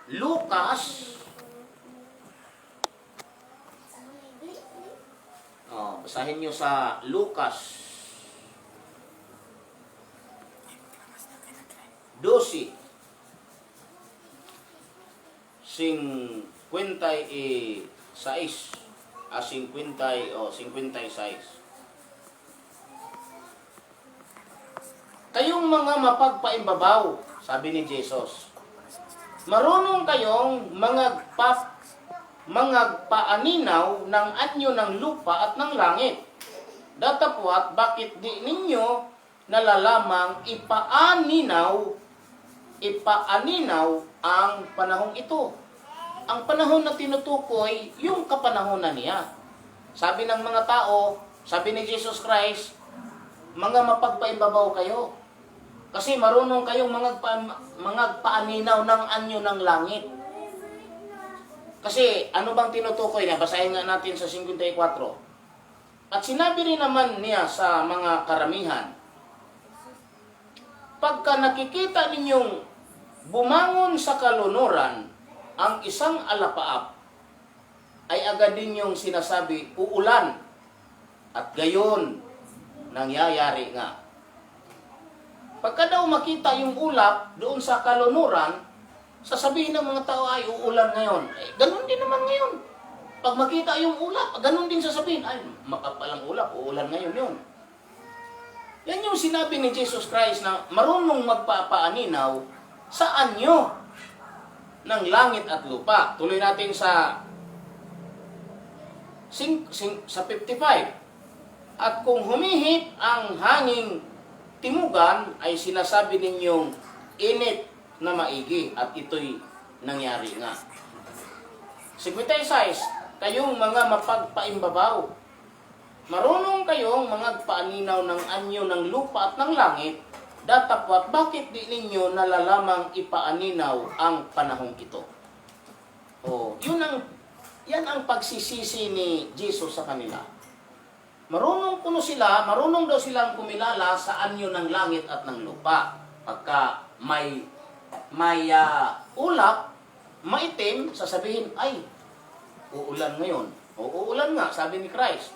Lucas, basahin nyo sa Lucas 12, 56, 56. Kayong mga mapagpaimbabaw, sabi ni Jesus, marunong kayong mangagpaaninaw ng anyo ng lupa at ng langit. Datapwat, bakit di ninyo nalalamang ipaaninaw ang panahong ito? Ang panahon na tinutukoy, yung kapanahonan niya. Sabi ng mga tao, sabi ni Jesus Christ, mga mapagpaimbabaw kayo. Kasi marunong kayong mangagpaaninaw ng anyo ng langit. Kasi ano bang tinutukoy niya? Basahin nga natin sa 54. At sinabi rin naman niya sa mga karamihan, pagka nakikita ninyong bumangon sa kalunuran ang isang alapaap, ay agad din yung sinasabi, uulan. At gayon, nangyayari nga. Pagka daw makita yung ulap doon sa kalunuran, sasabihin ng mga tao ay uulan ngayon. Ganun din naman ngayon. Pag makita yung ulap, ganun din sasabihin, ay makapalang ulap, uulan ngayon yun. Yan yung sinabi ni Jesus Christ na marunong magpapaaninaw sa anyo ng langit at lupa. Tuloy natin sa 55. At kung humihip ang hanging timugan, ay sinasabi ninyong init na maigi, at ito'y nangyari nga. 56. Kayong mga mapagpaimbabaw, marunong kayong mangagpaaninaw ng anyo ng lupa at ng langit, datapwat, bakit di ninyo nalalamang ipaaninaw ang panahong ito? Yan ang pagsisisi ni Jesus sa kanila. Marunong daw silang kumilala sa anyo ng langit at ng lupa. Pagka may ulap, maitim, sasabihin, ay, uulan ngayon. Uulan nga, sabi ni Christ.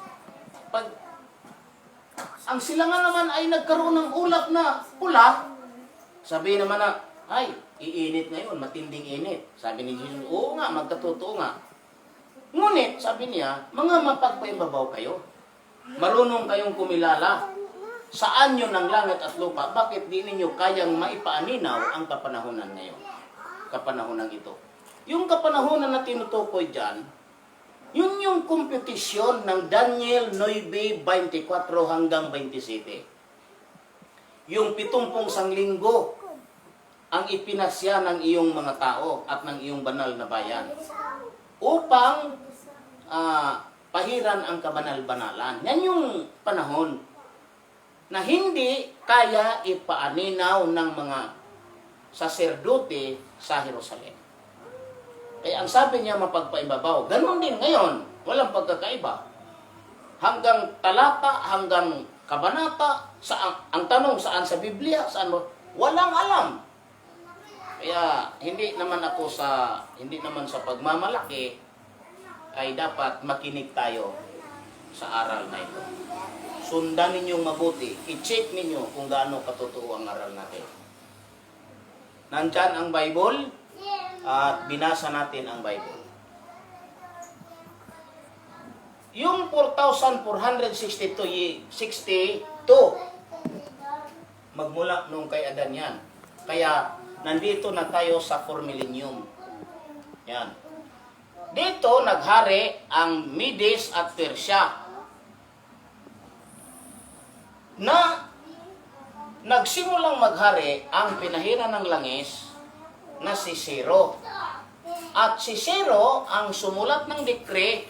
Pag ang silangan naman ay nagkaroon ng ulap na pula, sabihin naman na, ay, iinit ngayon, matinding init. Sabi ni Jesus, oo nga, magkatotoo nga. Ngunit, sabi niya, mga mapagpaimbabaw kayo. Marunong kayong kumilala sa anyo ng langit at lupa, bakit di ninyo kayang maipaaninaw ang kapanahunan ngayon? Kapanahunan ito. Yung kapanahunan na tinutukoy dyan, yun yung kompetisyon ng Daniel 9:24 hanggang 27. Yung 70 sanglinggo ang ipinasya ng iyong mga tao at ng iyong banal na bayan upang pahiran ang kabanal-banalan. Yan yung panahon na hindi kaya ipaaninaw ng mga saserdote sa Jerusalem. Kaya ang sabi niya mapagpaimbabaw, ganun din ngayon, walang pagkakaiba. Hanggang talata, hanggang kabanata, ang tanong saan sa Biblia, saan mo, walang alam. Kaya hindi naman sa pagmamalaki, ay dapat makinig tayo sa aral na ito. Sundan ninyong mabuti, i-check ninyo kung gaano katotoo ang aral natin. Nandyan ang Bible, at binasa natin ang Bible. Yung 4,462, magmula nung kay Adan yan. Kaya, nandito na tayo sa 4 millennium. Yan. Dito, naghari ang Medes at Persia. Na, nagsimulang maghari ang pinahiran ng langis na si Ciro. At si Ciro ang sumulat ng dekre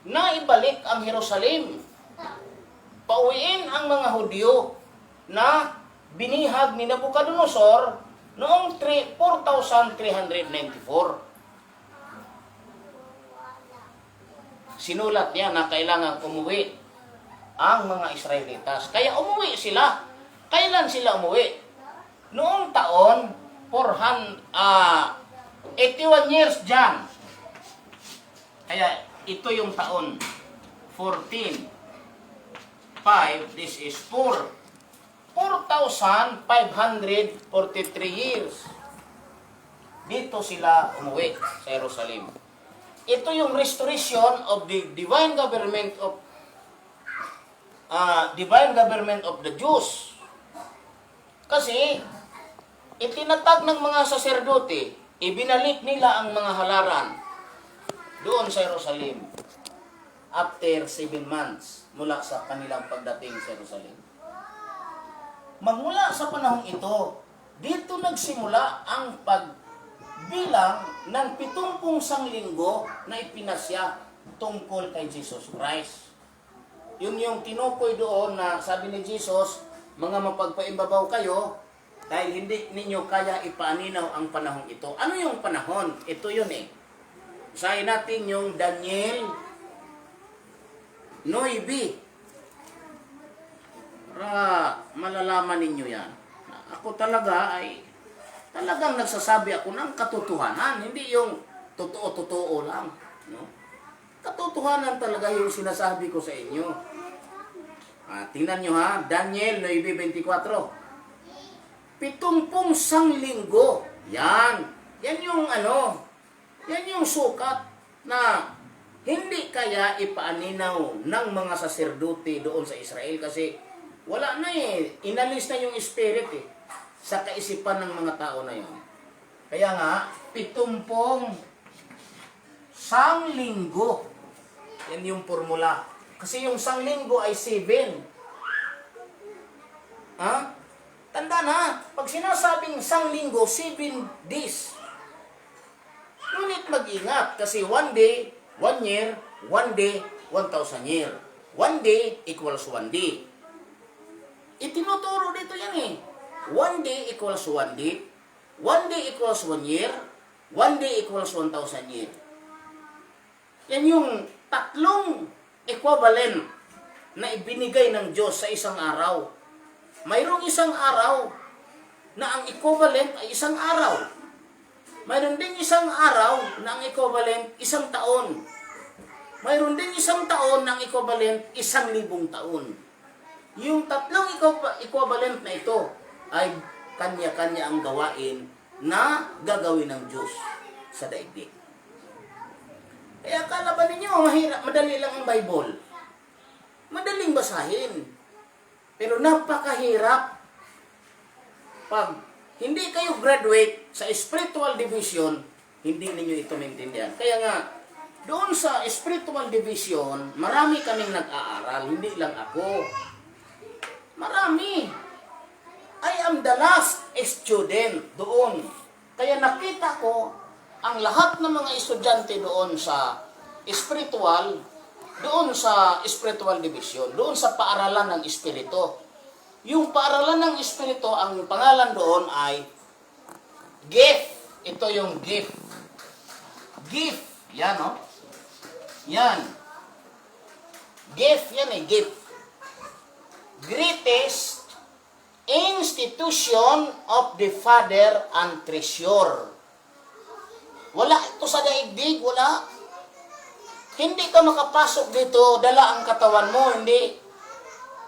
na ibalik ang Jerusalem. Pauwiin ang mga Hudyo na binihag ni Nabucodonosor noong 4,394. sinulat niya na kailangan umuwi ang mga Israelitas. Kaya umuwi sila. Kailan sila umuwi? Noong taon, 81 years dyan. Kaya ito yung taon, 14. 5, this is 4,543 years. Dito sila umuwi sa Jerusalem. Ito yung restoration of the divine government of the Jews. Kasi itinatag ng mga saserdote, ibinalik nila ang mga halaran doon sa Jerusalem after 7 months mula sa kanilang pagdating sa Jerusalem. Magmula sa panahong ito, dito nagsimula ang pagbilang ng 70 linggo na ipinasya tungkol kay Jesus Christ. Yun yung tinukoy doon na sabi ni Jesus, mga mapagpaimbabaw kayo dahil hindi ninyo kaya ipaaninaw ang panahong ito. Ano yung panahon? Ito yun eh. Usahin natin yung Daniel 9. Para malalaman ninyo yan. Ako talaga ay talagang nagsasabi ako ng katotohanan. Hindi yung totoo-totoo lang. No? Katotohanan talaga yung sinasabi ko sa inyo. Tingnan nyo ha, Daniel 9:24. 70 linggo. Yan. Yan yung yan yung sukat na hindi kaya ipaaninaw ng mga saserdote doon sa Israel kasi wala na eh. Inalis na yung spirit eh sa kaisipan ng mga tao na yun. Kaya nga, 70 linggo. Yan yung formula. Kasi yung linggo ay 7. Tanda na, pag sinasabing linggo, 7 days. Ngunit mag-ingat kasi 1 day, 1 year, 1 day, 1,000 year. 1 day equals 1 day. Itinuturo dito yan eh. 1 day equals 1 day. 1 day equals 1 year. 1 day equals 1,000 year. Yan yung tatlong equivalent na ibinigay ng Diyos sa isang araw. Mayroong isang araw na ang equivalent ay isang araw. Mayroon din isang araw na ang equivalent isang taon. Mayroon din isang taon na ang equivalent 1,000 taon. Yung tatlong equivalent na ito ay kanya-kanya ang gawain na gagawin ng Diyos sa daigdig. Kaya akala ba ninyo, madali lang ang Bible? Madaling basahin. Pero napakahirap. Pag hindi kayo graduate sa spiritual division, hindi ninyo ito maintindihan. Kaya nga, doon sa spiritual division, marami kaming nag-aaral, hindi lang ako. Marami. I am the last student doon. Kaya nakita ko ang lahat ng mga estudyante doon sa spiritual division, doon sa paaralan ng espiritu. Yung paaralan ng espiritu, ang pangalan doon ay gift. Ito yung gift. Gift. Yan, no? Yan. Gift, yan eh, gift. Greatest institution of the Father and Treasure. Wala ito sa daigdig, wala. Hindi ka makapasok dito, dala ang katawan mo, hindi.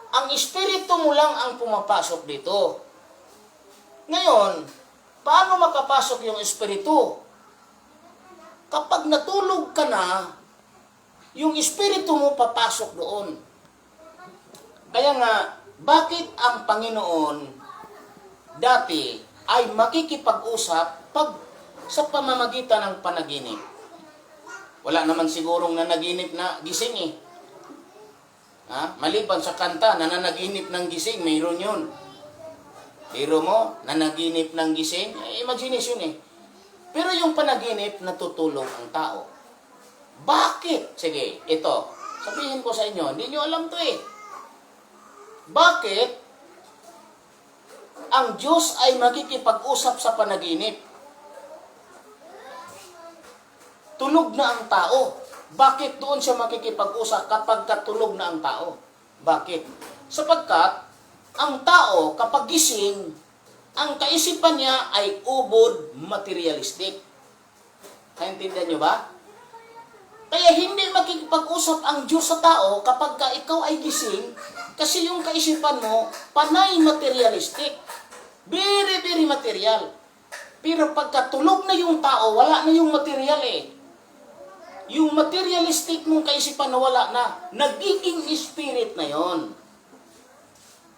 Ang espiritu mo lang ang pumapasok dito. Ngayon, paano makapasok yung espiritu? Kapag natulog ka na, yung espiritu mo papasok doon. Kaya nga, bakit ang Panginoon dati ay makikipag-usap pag sa pamamagitan ng panaginip? Wala naman sigurong nanaginip na gising eh. Maliban sa kanta, nananaginip ng gising, mayroon yun. Biro mo, nanaginip ng gising, imagination eh. Pero yung panaginip, natutulog ang tao. Bakit? Sige, ito. Sabihin ko sa inyo, hindi nyo alam to eh. Bakit ang Diyos ay makikipag-usap sa panaginip? Tulog na ang tao. Bakit doon siya makikipag-usap kapag katulog na ang tao? Bakit? Sapagkat ang tao kapag gising, ang kaisipan niya ay ubod materialistic. Naintindihan nyo ba? Kaya hindi makikipag-usap ang Diyos sa tao kapag ikaw ay gising kasi yung kaisipan mo panay materialistic. Very, very material. Pero pagkatulog na yung tao, wala na yung material eh. Yung materialistic mong kaisipan na wala na, nagiging spirit na yon.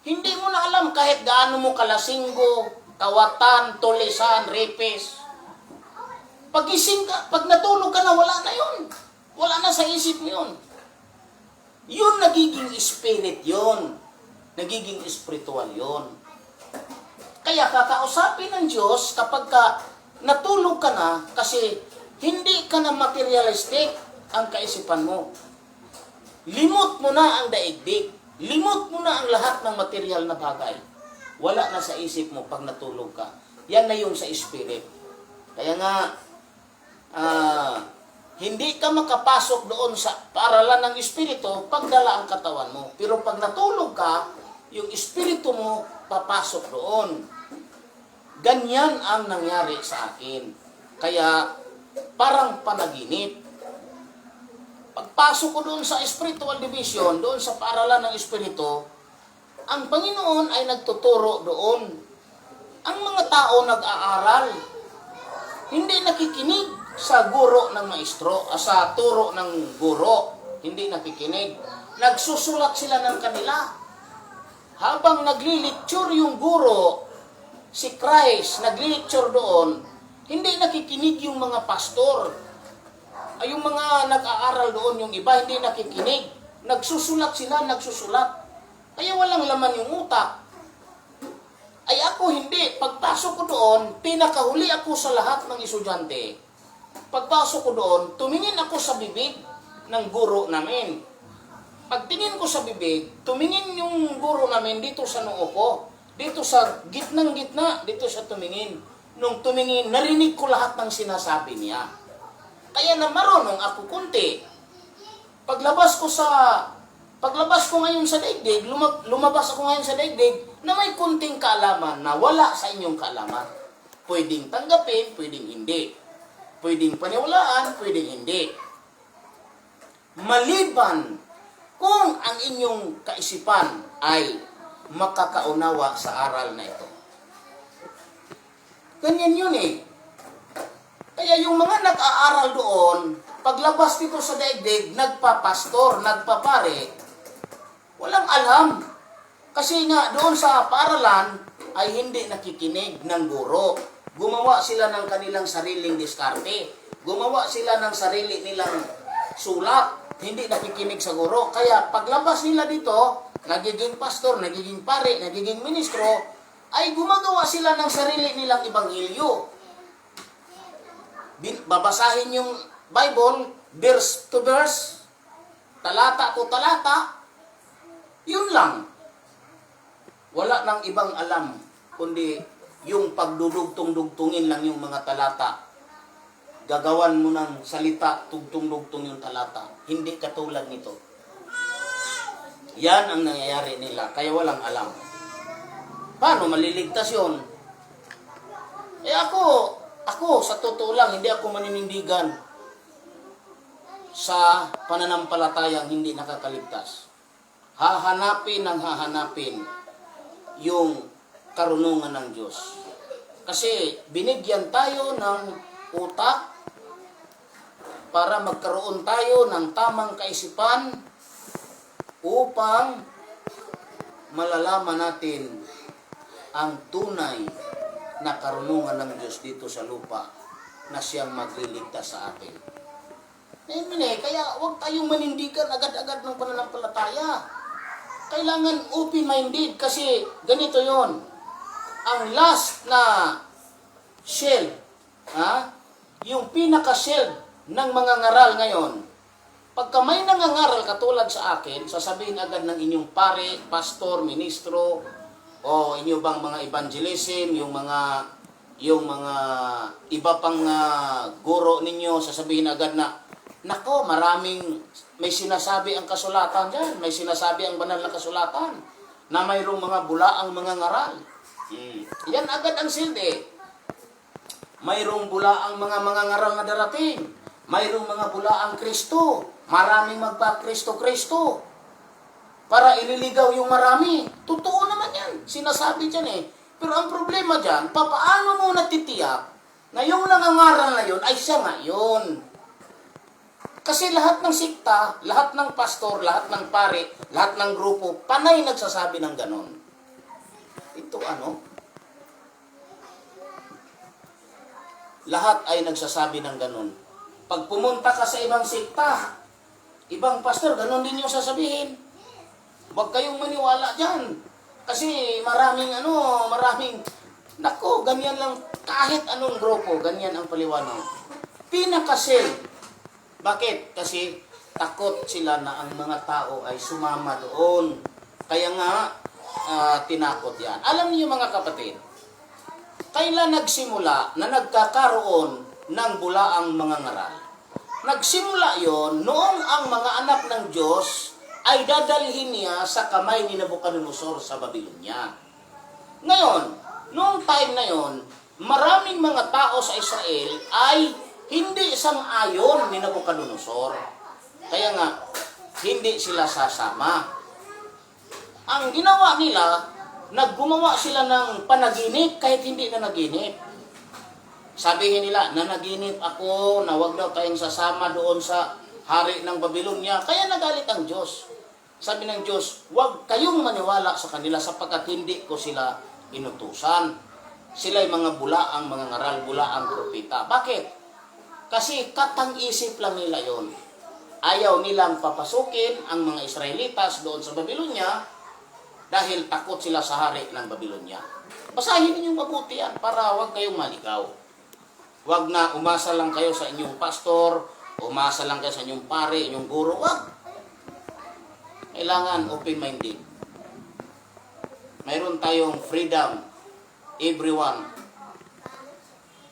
Hindi mo na alam kahit gaano mo kalasinggo, kawatan, tulisan, ripis. Pagising ka, pag natulog ka na, wala na yon. Wala na sa isip mo yun. Yun nagiging spirit yon. Nagiging spiritual yon. Kaya kakausapin ng Diyos kapag ka natulog ka na kasi hindi ka na materialistic ang kaisipan mo. Limot mo na ang daigdig. Limot mo na ang lahat ng material na bagay. Wala na sa isip mo pag natulog ka. Yan na yung sa spirit. Kaya nga, hindi ka makapasok doon sa paaralan ng espiritu pag dala ang katawan mo. Pero pag natulog ka, yung espiritu mo papasok doon. Ganyan ang nangyari sa akin. Kaya, parang panaginip. Pagpasok ko doon sa spiritual division, doon sa paaralan ng espiritu, ang Panginoon ay nagtuturo doon. Ang mga tao nag-aaral, hindi nakikinig sa guro ng maestro, sa turo ng guro, hindi nakikinig. Nagsusulat sila ng kanila. Habang nagli-lecture yung guro, si Christ, nagli-lecture doon, hindi nakikinig yung mga pastor. Ay, yung mga nag-aaral doon, yung iba, hindi nakikinig. Nagsusulat sila, nagsusulat. Kaya walang laman yung utak. Ay ako hindi. Pagpasok ko doon, pinakahuli ako sa lahat ng estudyante. Pagpasok ko doon, tumingin ako sa bibig ng guro namin. Pagtingin ko sa bibig, tumingin yung guro namin dito sa noo ko. Dito sa gitnang-gitna, dito siya tumingin. Nung tumingin, narinig ko lahat ng sinasabi niya. Kaya na marunong ako kunti. Paglabas ko ngayon sa daigdig, lumabas ako ngayon sa daigdig na may kunting kaalaman na wala sa inyong kaalaman. Pwedeng tanggapin, pwedeng hindi. Pwedeng paniwalaan, pwedeng hindi. Maliban kung ang inyong kaisipan ay makakaunawa sa aral na ito. Ganyan yun eh. Kaya yung mga nag-aaral doon, paglabas dito sa daigdig, nagpapastor, nagpapare, walang alam. Kasi nga doon sa paaralan ay hindi nakikinig ng guro. Gumawa sila ng kanilang sariling diskarte. Gumawa sila ng sarili nilang sulat. Hindi nakikinig sa guro. Kaya paglabas nila dito, nagiging pastor, nagiging pare, nagiging ministro, ay gumagawa sila ng sarili nilang ebanghelyo. Babasahin yung Bible, verse to verse, talata to talata, yun lang. Wala nang ibang alam, kundi yung pagdudugtong-dugtungin lang yung mga talata. Gagawan mo ng salita, tugtong-dugtong yung talata. Hindi katulad nito. Yan ang nangyayari nila, kaya walang alam. Paano maliligtas yun? Ako, sa totoo lang, hindi ako maninindigan sa pananampalatayang hindi nakakaligtas. Hahanapin yung karunungan ng Diyos. Kasi binigyan tayo ng utak para magkaroon tayo ng tamang kaisipan upang malalaman natin ang tunay na karunungan ng Diyos dito sa lupa na siyang magliligtas sa atin. Kaya huwag tayong manindigan agad-agad ng pananampalataya. Kailangan open-minded kasi ganito yon. Ang last na shell, yung pinaka-shell ng mga ngaral ngayon, pagka may nangangaral katulad sa akin, sasabihin agad ng inyong pare, pastor, ministro, o inyo bang mga evangelism, yung mga iba pang guro ninyo, sasabihin agad na, Nako, may sinasabi ang kasulatan dyan. May sinasabi ang banal na kasulatan na mayroong mga bulaang mga ngaral. Yan agad ang silbi. Mayroong bulaang mga ngaral na darating. Mayroong mga bulaang Kristo. Maraming magpa-Kristo-Kristo. Para ililigaw yung marami. Totoo naman yan. Sinasabi dyan eh. Pero ang problema dyan, papaano mo natitiyak na yung nangangaral na yun ay siya nga yun? Kasi lahat ng sikta, lahat ng pastor, lahat ng pare, lahat ng grupo, panay nagsasabi ng ganon. Ito ano? Lahat ay nagsasabi ng ganon. Pag pumunta ka sa ibang sikta, ibang pastor, ganon din yung sasabihin. Huwag kayong maniwala dyan. Kasi maraming, nako, ganyan lang, kahit anong grupo, ganyan ang paliwanag. Pinakasil. Bakit? Kasi takot sila na ang mga tao ay sumama doon. Kaya nga, tinakot yan. Alam niyo mga kapatid, kailan nagsimula na nagkakaroon ng bulaang mga ngaral? Nagsimula yon noong ang mga anak ng Diyos ay dadalhin niya sa kamay ni Nabucodonosor sa Babylonia. Ngayon, noong time na yon, maraming mga tao sa Israel ay hindi sang-ayon ni Nabucodonosor. Kaya nga, hindi sila sasama. Ang ginawa nila, naggumawa sila ng panaginip kahit hindi na naginip. Sabihin nila, nanaginip ako na wag daw tayong sasama doon sa hari ng Babylonia. Kaya nagalit ang Diyos. Sabi ng Diyos, huwag kayong maniwala sa kanila sapagkat hindi ko sila inutusan. Sila'y mga bulaang mga ngaral, bulaang propeta. Bakit? Kasi katang-isip lang nila yon. Ayaw nilang papasukin ang mga Israelitas doon sa Babylonia dahil takot sila sa hari ng Babylonia. Basahin ninyong mabuti yan para huwag kayong maligaw. Huwag na umasa lang kayo sa inyong pastor, umasa lang kayo sa inyong pare, inyong guro. Huwag. Kailangan open-minded. Mayroon tayong freedom, everyone,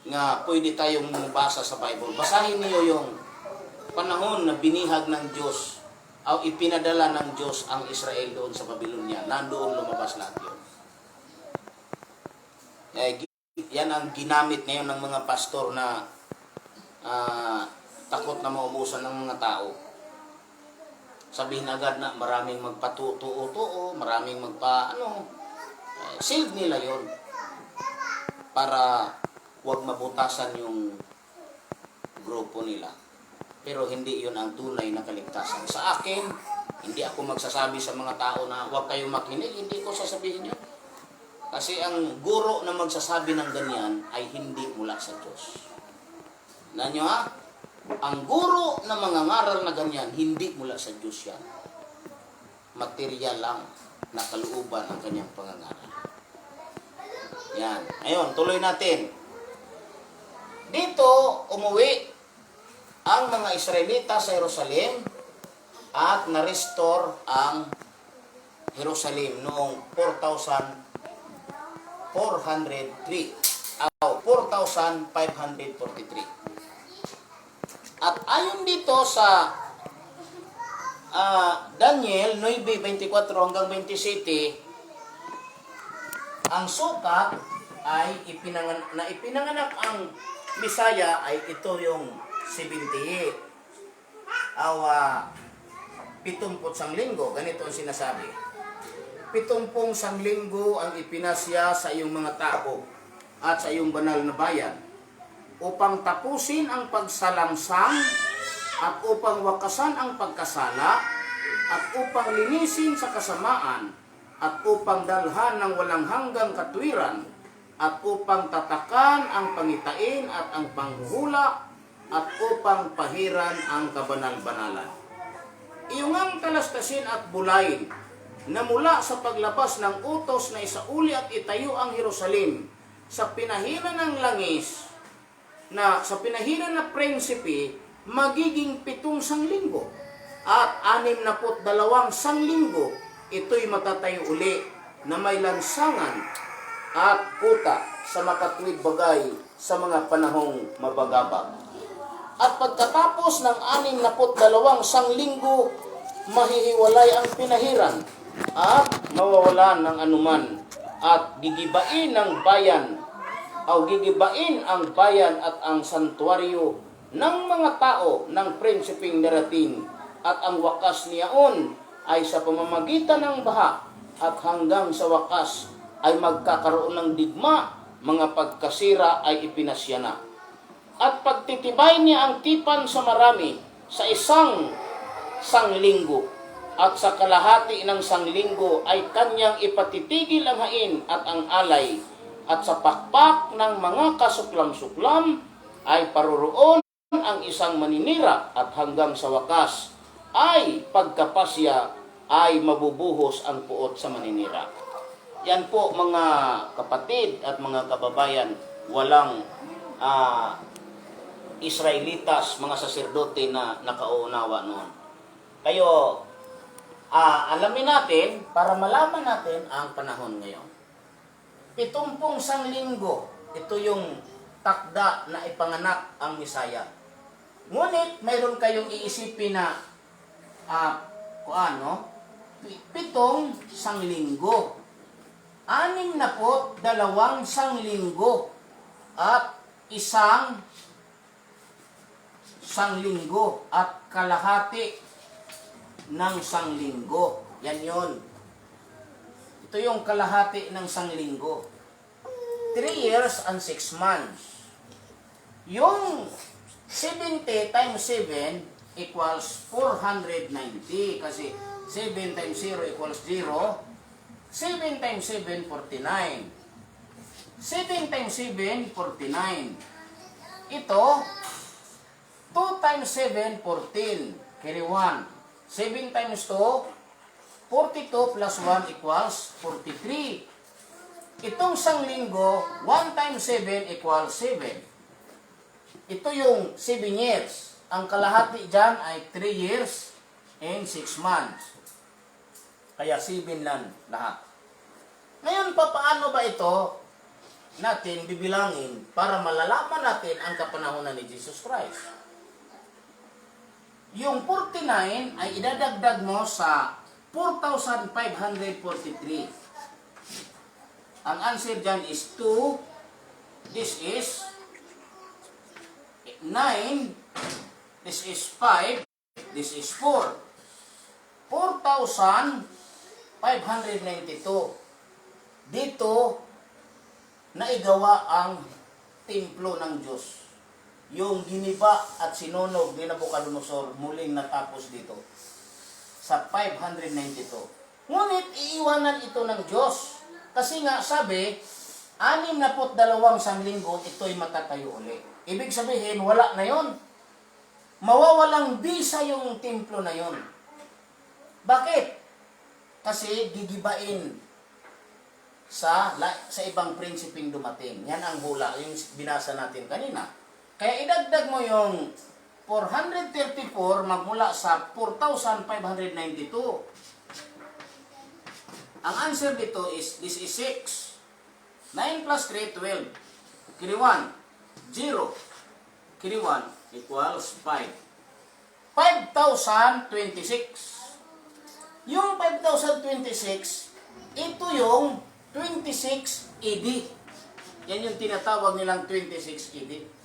nga pwede tayong mabasa sa Bible. Basahin niyo yung panahon na binihag ng Diyos o ipinadala ng Diyos ang Israel doon sa Babylonia. Nandoon lumabas lahat yun. Yan ang ginamit ngayon ng mga pastor na takot na maubusan ng mga tao. Sabihin agad na maraming magpatutuo, maraming shield nila yon para huwag mabutasan yung grupo nila. Pero hindi yun ang tunay na kaligtasan. Sa akin, hindi ako magsasabi sa mga tao na huwag kayong makinig. Hindi ko sasabihin yun. Kasi ang guro na magsasabi ng ganyan ay hindi mula sa Diyos. Nanyo ha? Ang guro na mga ngaral na ganyan, hindi mula sa Diyos yan. Material lang na kalooban ang kanyang pangangaral. Yan. Ayun, tuloy natin. Dito, umuwi ang mga Israelita sa Jerusalem at na-restore ang Jerusalem noong 4,403 o 4,543. At ayon dito sa Daniel 9:24 hanggang 27, ang sukat ay ipinanganak ang Misaya ay ito yung 78 70 linggo. Ganito ang sinasabi. 70 linggo ang ipinasya sa iyong mga tao at sa iyong banal na bayan upang tapusin ang pagsalangsang at upang wakasan ang pagkasala at upang linisin sa kasamaan at upang dalhan ng walang hanggang katwiran at upang tatakan ang pangitain at ang panghuhula at upang pahiran ang kabanal-banalan. Iyong ang talastasin at bulayin na mula sa paglabas ng utos na isauli at itayo ang Jerusalem sa pinahiran ng langis na sa pinahiran na prinsipe magiging 7 sanglinggo at 62 sanglinggo ito'y matatayo uli na may lansangan at kuta sa makatwid bagay sa mga panahong mabagabag. At pagkatapos ng 62 sanglinggo, mahihiwalay ang pinahiran at mawawalan ng anuman at gigibain ng bayan o gigibain ang bayan at ang santuaryo ng mga tao ng prinsipeng darating at ang wakas niyaon ay sa pamamagitan ng baha at hanggang sa wakas ay magkakaroon ng digma, mga pagkasira ay ipinasya na. At pagtitibay niya ang tipan sa marami sa isang sanglinggo at sa kalahati ng sanglinggo ay kanyang ipatitigil ang hain at ang alay at sa pakpak ng mga kasuklam-suklam ay paroroon ang isang maninira at hanggang sa wakas ay pagkapasya ay mabubuhos ang puot sa maninira. Yan po mga kapatid at mga kababayan, walang Israelitas, mga saserdote na nakauunawa noon. Kayo, alamin natin para malaman natin ang panahon ngayon. 70 sanglinggo, ito yung takda na ipanganak ang Misaya. Ngunit mayroon kayong iisipin na 7 sanglinggo, 62 sanglinggo at isang sanglinggo at kalahati ng sanglinggo. Yan yun. Ito yung kalahati ng sanglinggo. 3 years and 6 months. Yung 70 times 7 equals 490. Kasi 7 times 0 equals 0. 7 times 7, 49. 7 times 7, 49. Ito, 2 times 7, 14. Carry 1. 7 times 2, 42 plus 1 equals 43. Itong sanglinggo, 1 times 7 equals 7. Ito yung 7 years. Ang kalahati dyan ay 3 years and 6 months. Kaya 7 lang lahat. Ngayon, paano ba ito natin bibilangin para malalaman natin ang kapanahunan ni Jesus Christ? Yung 49 ay idadagdag mo sa 4,543. Ang answer dyan is 2. This is 9. This is 5. This is 4. 4,592. Dito, naigawa ang templo ng Diyos. Yung giniba at sinunog ni Nabucodonosor muling natapos dito sa 592. Ngunit iiwanan ito ng Diyos. Kasi nga sabi, 62 sanglinggo ito'y matatayo uli. Ibig sabihin, wala na yon. Mawawalang bisa yung templo na yon. Bakit? Kasi gigibain sa ibang prinsipeng dumating. Yan ang hula, yung binasa natin kanina. Kaya idagdag mo yung 434 magmula sa 4,592. Ang answer dito is, this is 6. 9 plus 3, 12. Carry 1, 0. Carry 1 equals 5. 5,026. Yung 5,026, ito yung 26 AD. Yan yung tinatawag nilang 26 AD.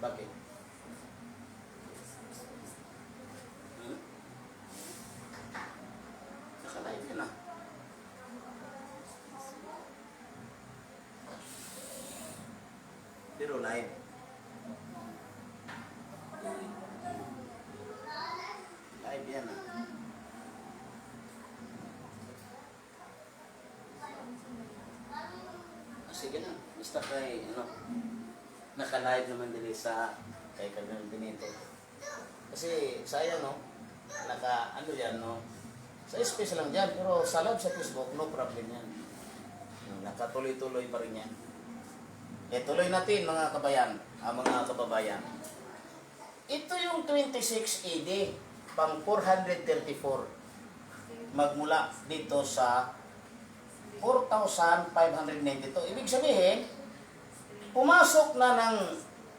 Bakit? Nakalive ka na. Pero live. Live yan ah. Sige na. Basta kay, naka-live naman din sa kay Kardinal Benito. Kasi sayang sa space lang dyan, pero sa live sa Facebook, no problem yan. Nakatuloy-tuloy pa rin yan. Tuloy natin mga kababayan. Ito yung 26 AD, pang 434. Magmula dito sa 4,592. Ibig sabihin, pumasok na ng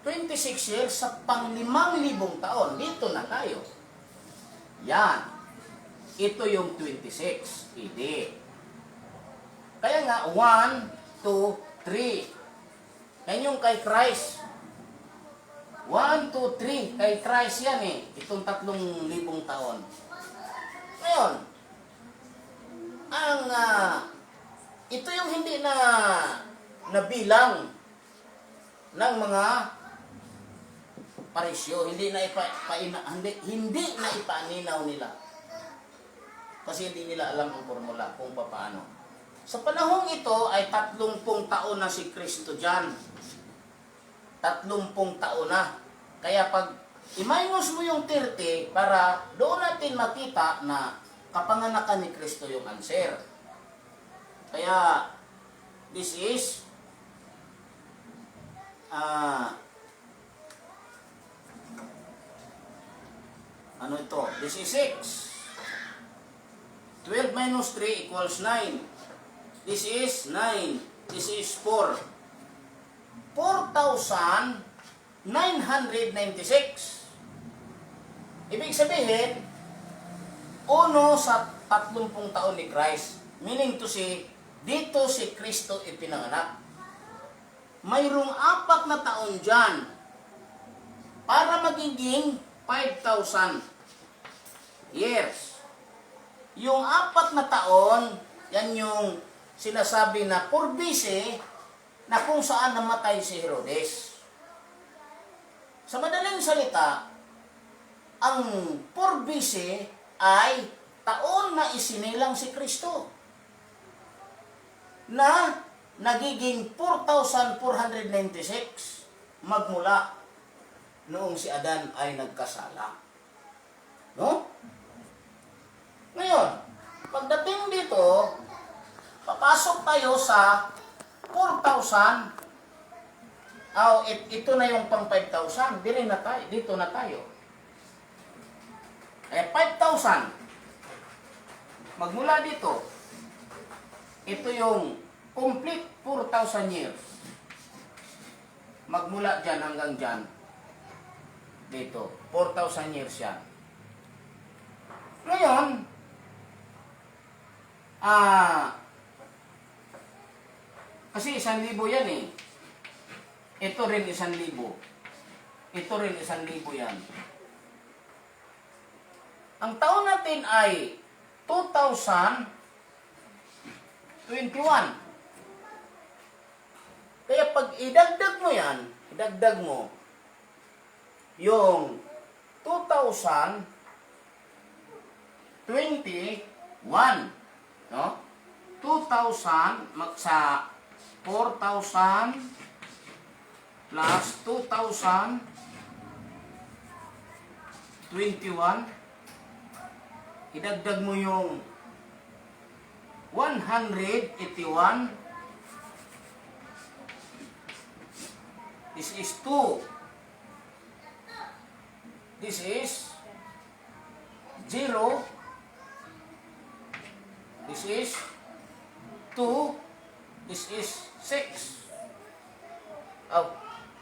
26 years sa pang 5,000 taon. Dito na tayo. Yan. Ito yung 26 AD. Kaya nga, 1, 2, 3. Yan yung kay Christ. 1, 2, 3. Kay Christ yan eh. Itong 3,000 taon. Ngayon, ito yung hindi na nabilang ng mga parisyo, hindi na ipaaninaw nila. Kasi hindi nila alam ang formula kung paano. Sa panahong ito ay 30 taon na si Kristo dyan. 30 taon na. Kaya pag i-minus mo yung 30 para doon natin makita na kapanganakan ni Kristo yung answer. Kaya this is ano ito? This is 6. 12 minus 3 equals 9. This is 9. This is 4. 4,996. Ibig sabihin, uno sa 30 taon ni Christ. Meaning to say, dito si Kristo ipinanganak. Mayroong 4 na taon dyan para magiging 5,000 years. Yung 4 na taon, yan yung sinasabi na purbise na kung saan namatay si Herodes. Sa madaling salita, ang purbise ay taon na isinilang si Kristo na nagiging 4,496 magmula noong si Adan ay nagkasala. No? Ngayon, pagdating dito, papasok tayo sa 4,000. Ito na yung pang 5,000. Dito na tayo. 5,000. Magmula dito, ito yung complete 4,000 years. Magmula dyan hanggang dyan. Dito, 4,000 years yan. Ngayon, kasi 1,000 yan eh. Ito rin 1,000. Ito rin 1,000 yan. Ang taon natin ay 2021. Kaya pag idagdag mo yan, idagdag mo yung 2021, no? 2,000 sa 4,000 plus 2,021, idagdag mo yung 181. This is 2. This is 0. This is 2. This is 6.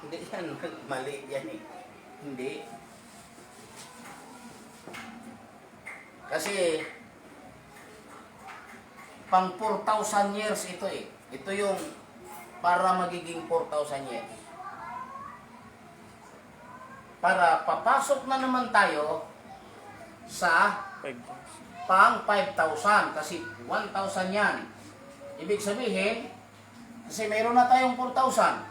Hindi yan. Mali yan eh. Hindi. Kasi pang 4,000 years ito eh. Ito yung para magiging 4,000 years. Para papasok na naman tayo sa pang 5,000 kasi 1,000 yan. Ibig sabihin, kasi mayroon na tayong 4,000.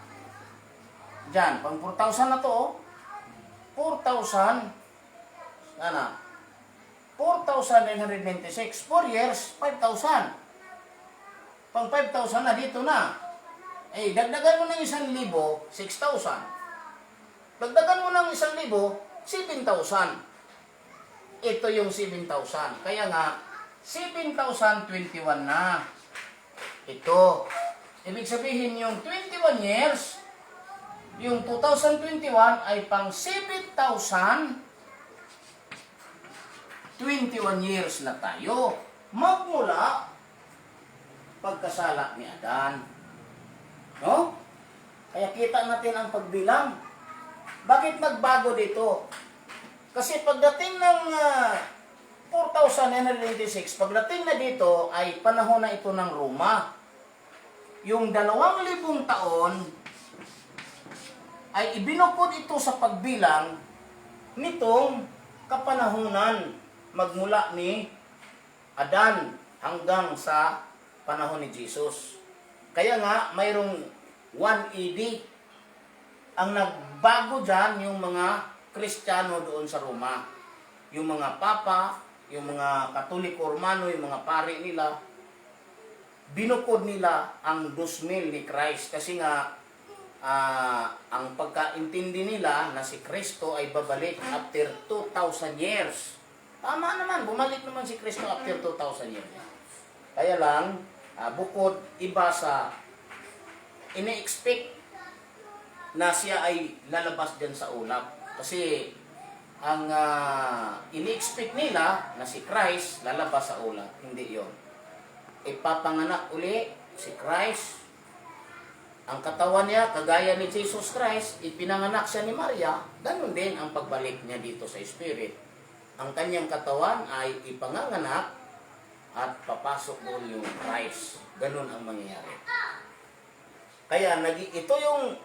Diyan, pang 4,000 na to, 4,000, 4,996. 4 years, 5,000. Pang 5,000 na, dito na. Dagdagan mo ng 1,000, 6,000. Dagdagan mo ng 1,000, 7,000. Ito yung 7,000. Kaya nga, 7,021 na. Ito. Ibig sabihin yung 21 years, yung 2021 ay pang 7,021 years na tayo. Magmula pagkasala ni Adan. No? Kaya kita natin ang pagbilang. Bakit nagbago dito? Kasi pagdating ng 4,986, pagdating na dito ay panahon na ito ng Roma. Yung 2,000 taon ay ibinukod ito sa pagbilang nitong kapanahunan magmula ni Adan hanggang sa panahon ni Jesus. Kaya nga, mayroong 1 AD. Ang nagbago dyan yung mga Kristiyano doon sa Roma. Yung mga papa, yung mga Katoliko Romano, yung mga pari nila, binukod nila ang 2,000 ni Christ. Kasi nga, ang pagkaintindi nila na si Kristo ay babalik after 2,000 years. Tama naman, bumalik naman si Kristo after 2,000 years. Kaya lang, bukod iba sa ini-expect na siya ay lalabas dyan sa ulap. Kasi ang ini-expect nila na si Christ lalabas sa ulap. Hindi yon. Ipapanganak uli si Christ. Ang katawan niya, kagaya ni Jesus Christ, ipinanganak siya ni Maria. Ganun din ang pagbalik niya dito sa Spirit. Ang kanyang katawan ay ipanganganak at papasok doon yung Christ. Ganun ang mangyayari. Kaya ito yung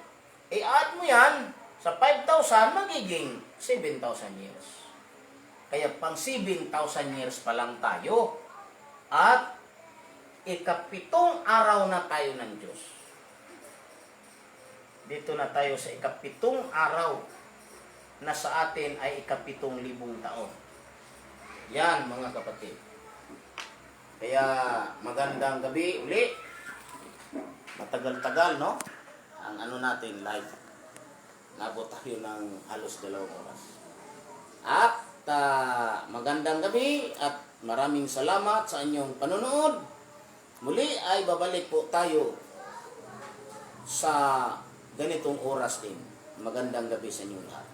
i-add mo yan sa 5,000, magiging 7,000 years. Kaya pang 7,000 years pa lang tayo. At ikapitong araw na tayo ng Diyos. Dito na tayo sa ikapitong araw na sa atin ay 7,000 taon. Yan mga kapatid. Kaya magandang gabi uli. Matagal-tagal, no? Ang natin live. Nabot tayo ng halos 2 oras. At magandang gabi at maraming salamat sa inyong panonood. Muli ay babalik po tayo sa ganitong oras din. Magandang gabi sa inyong lahat.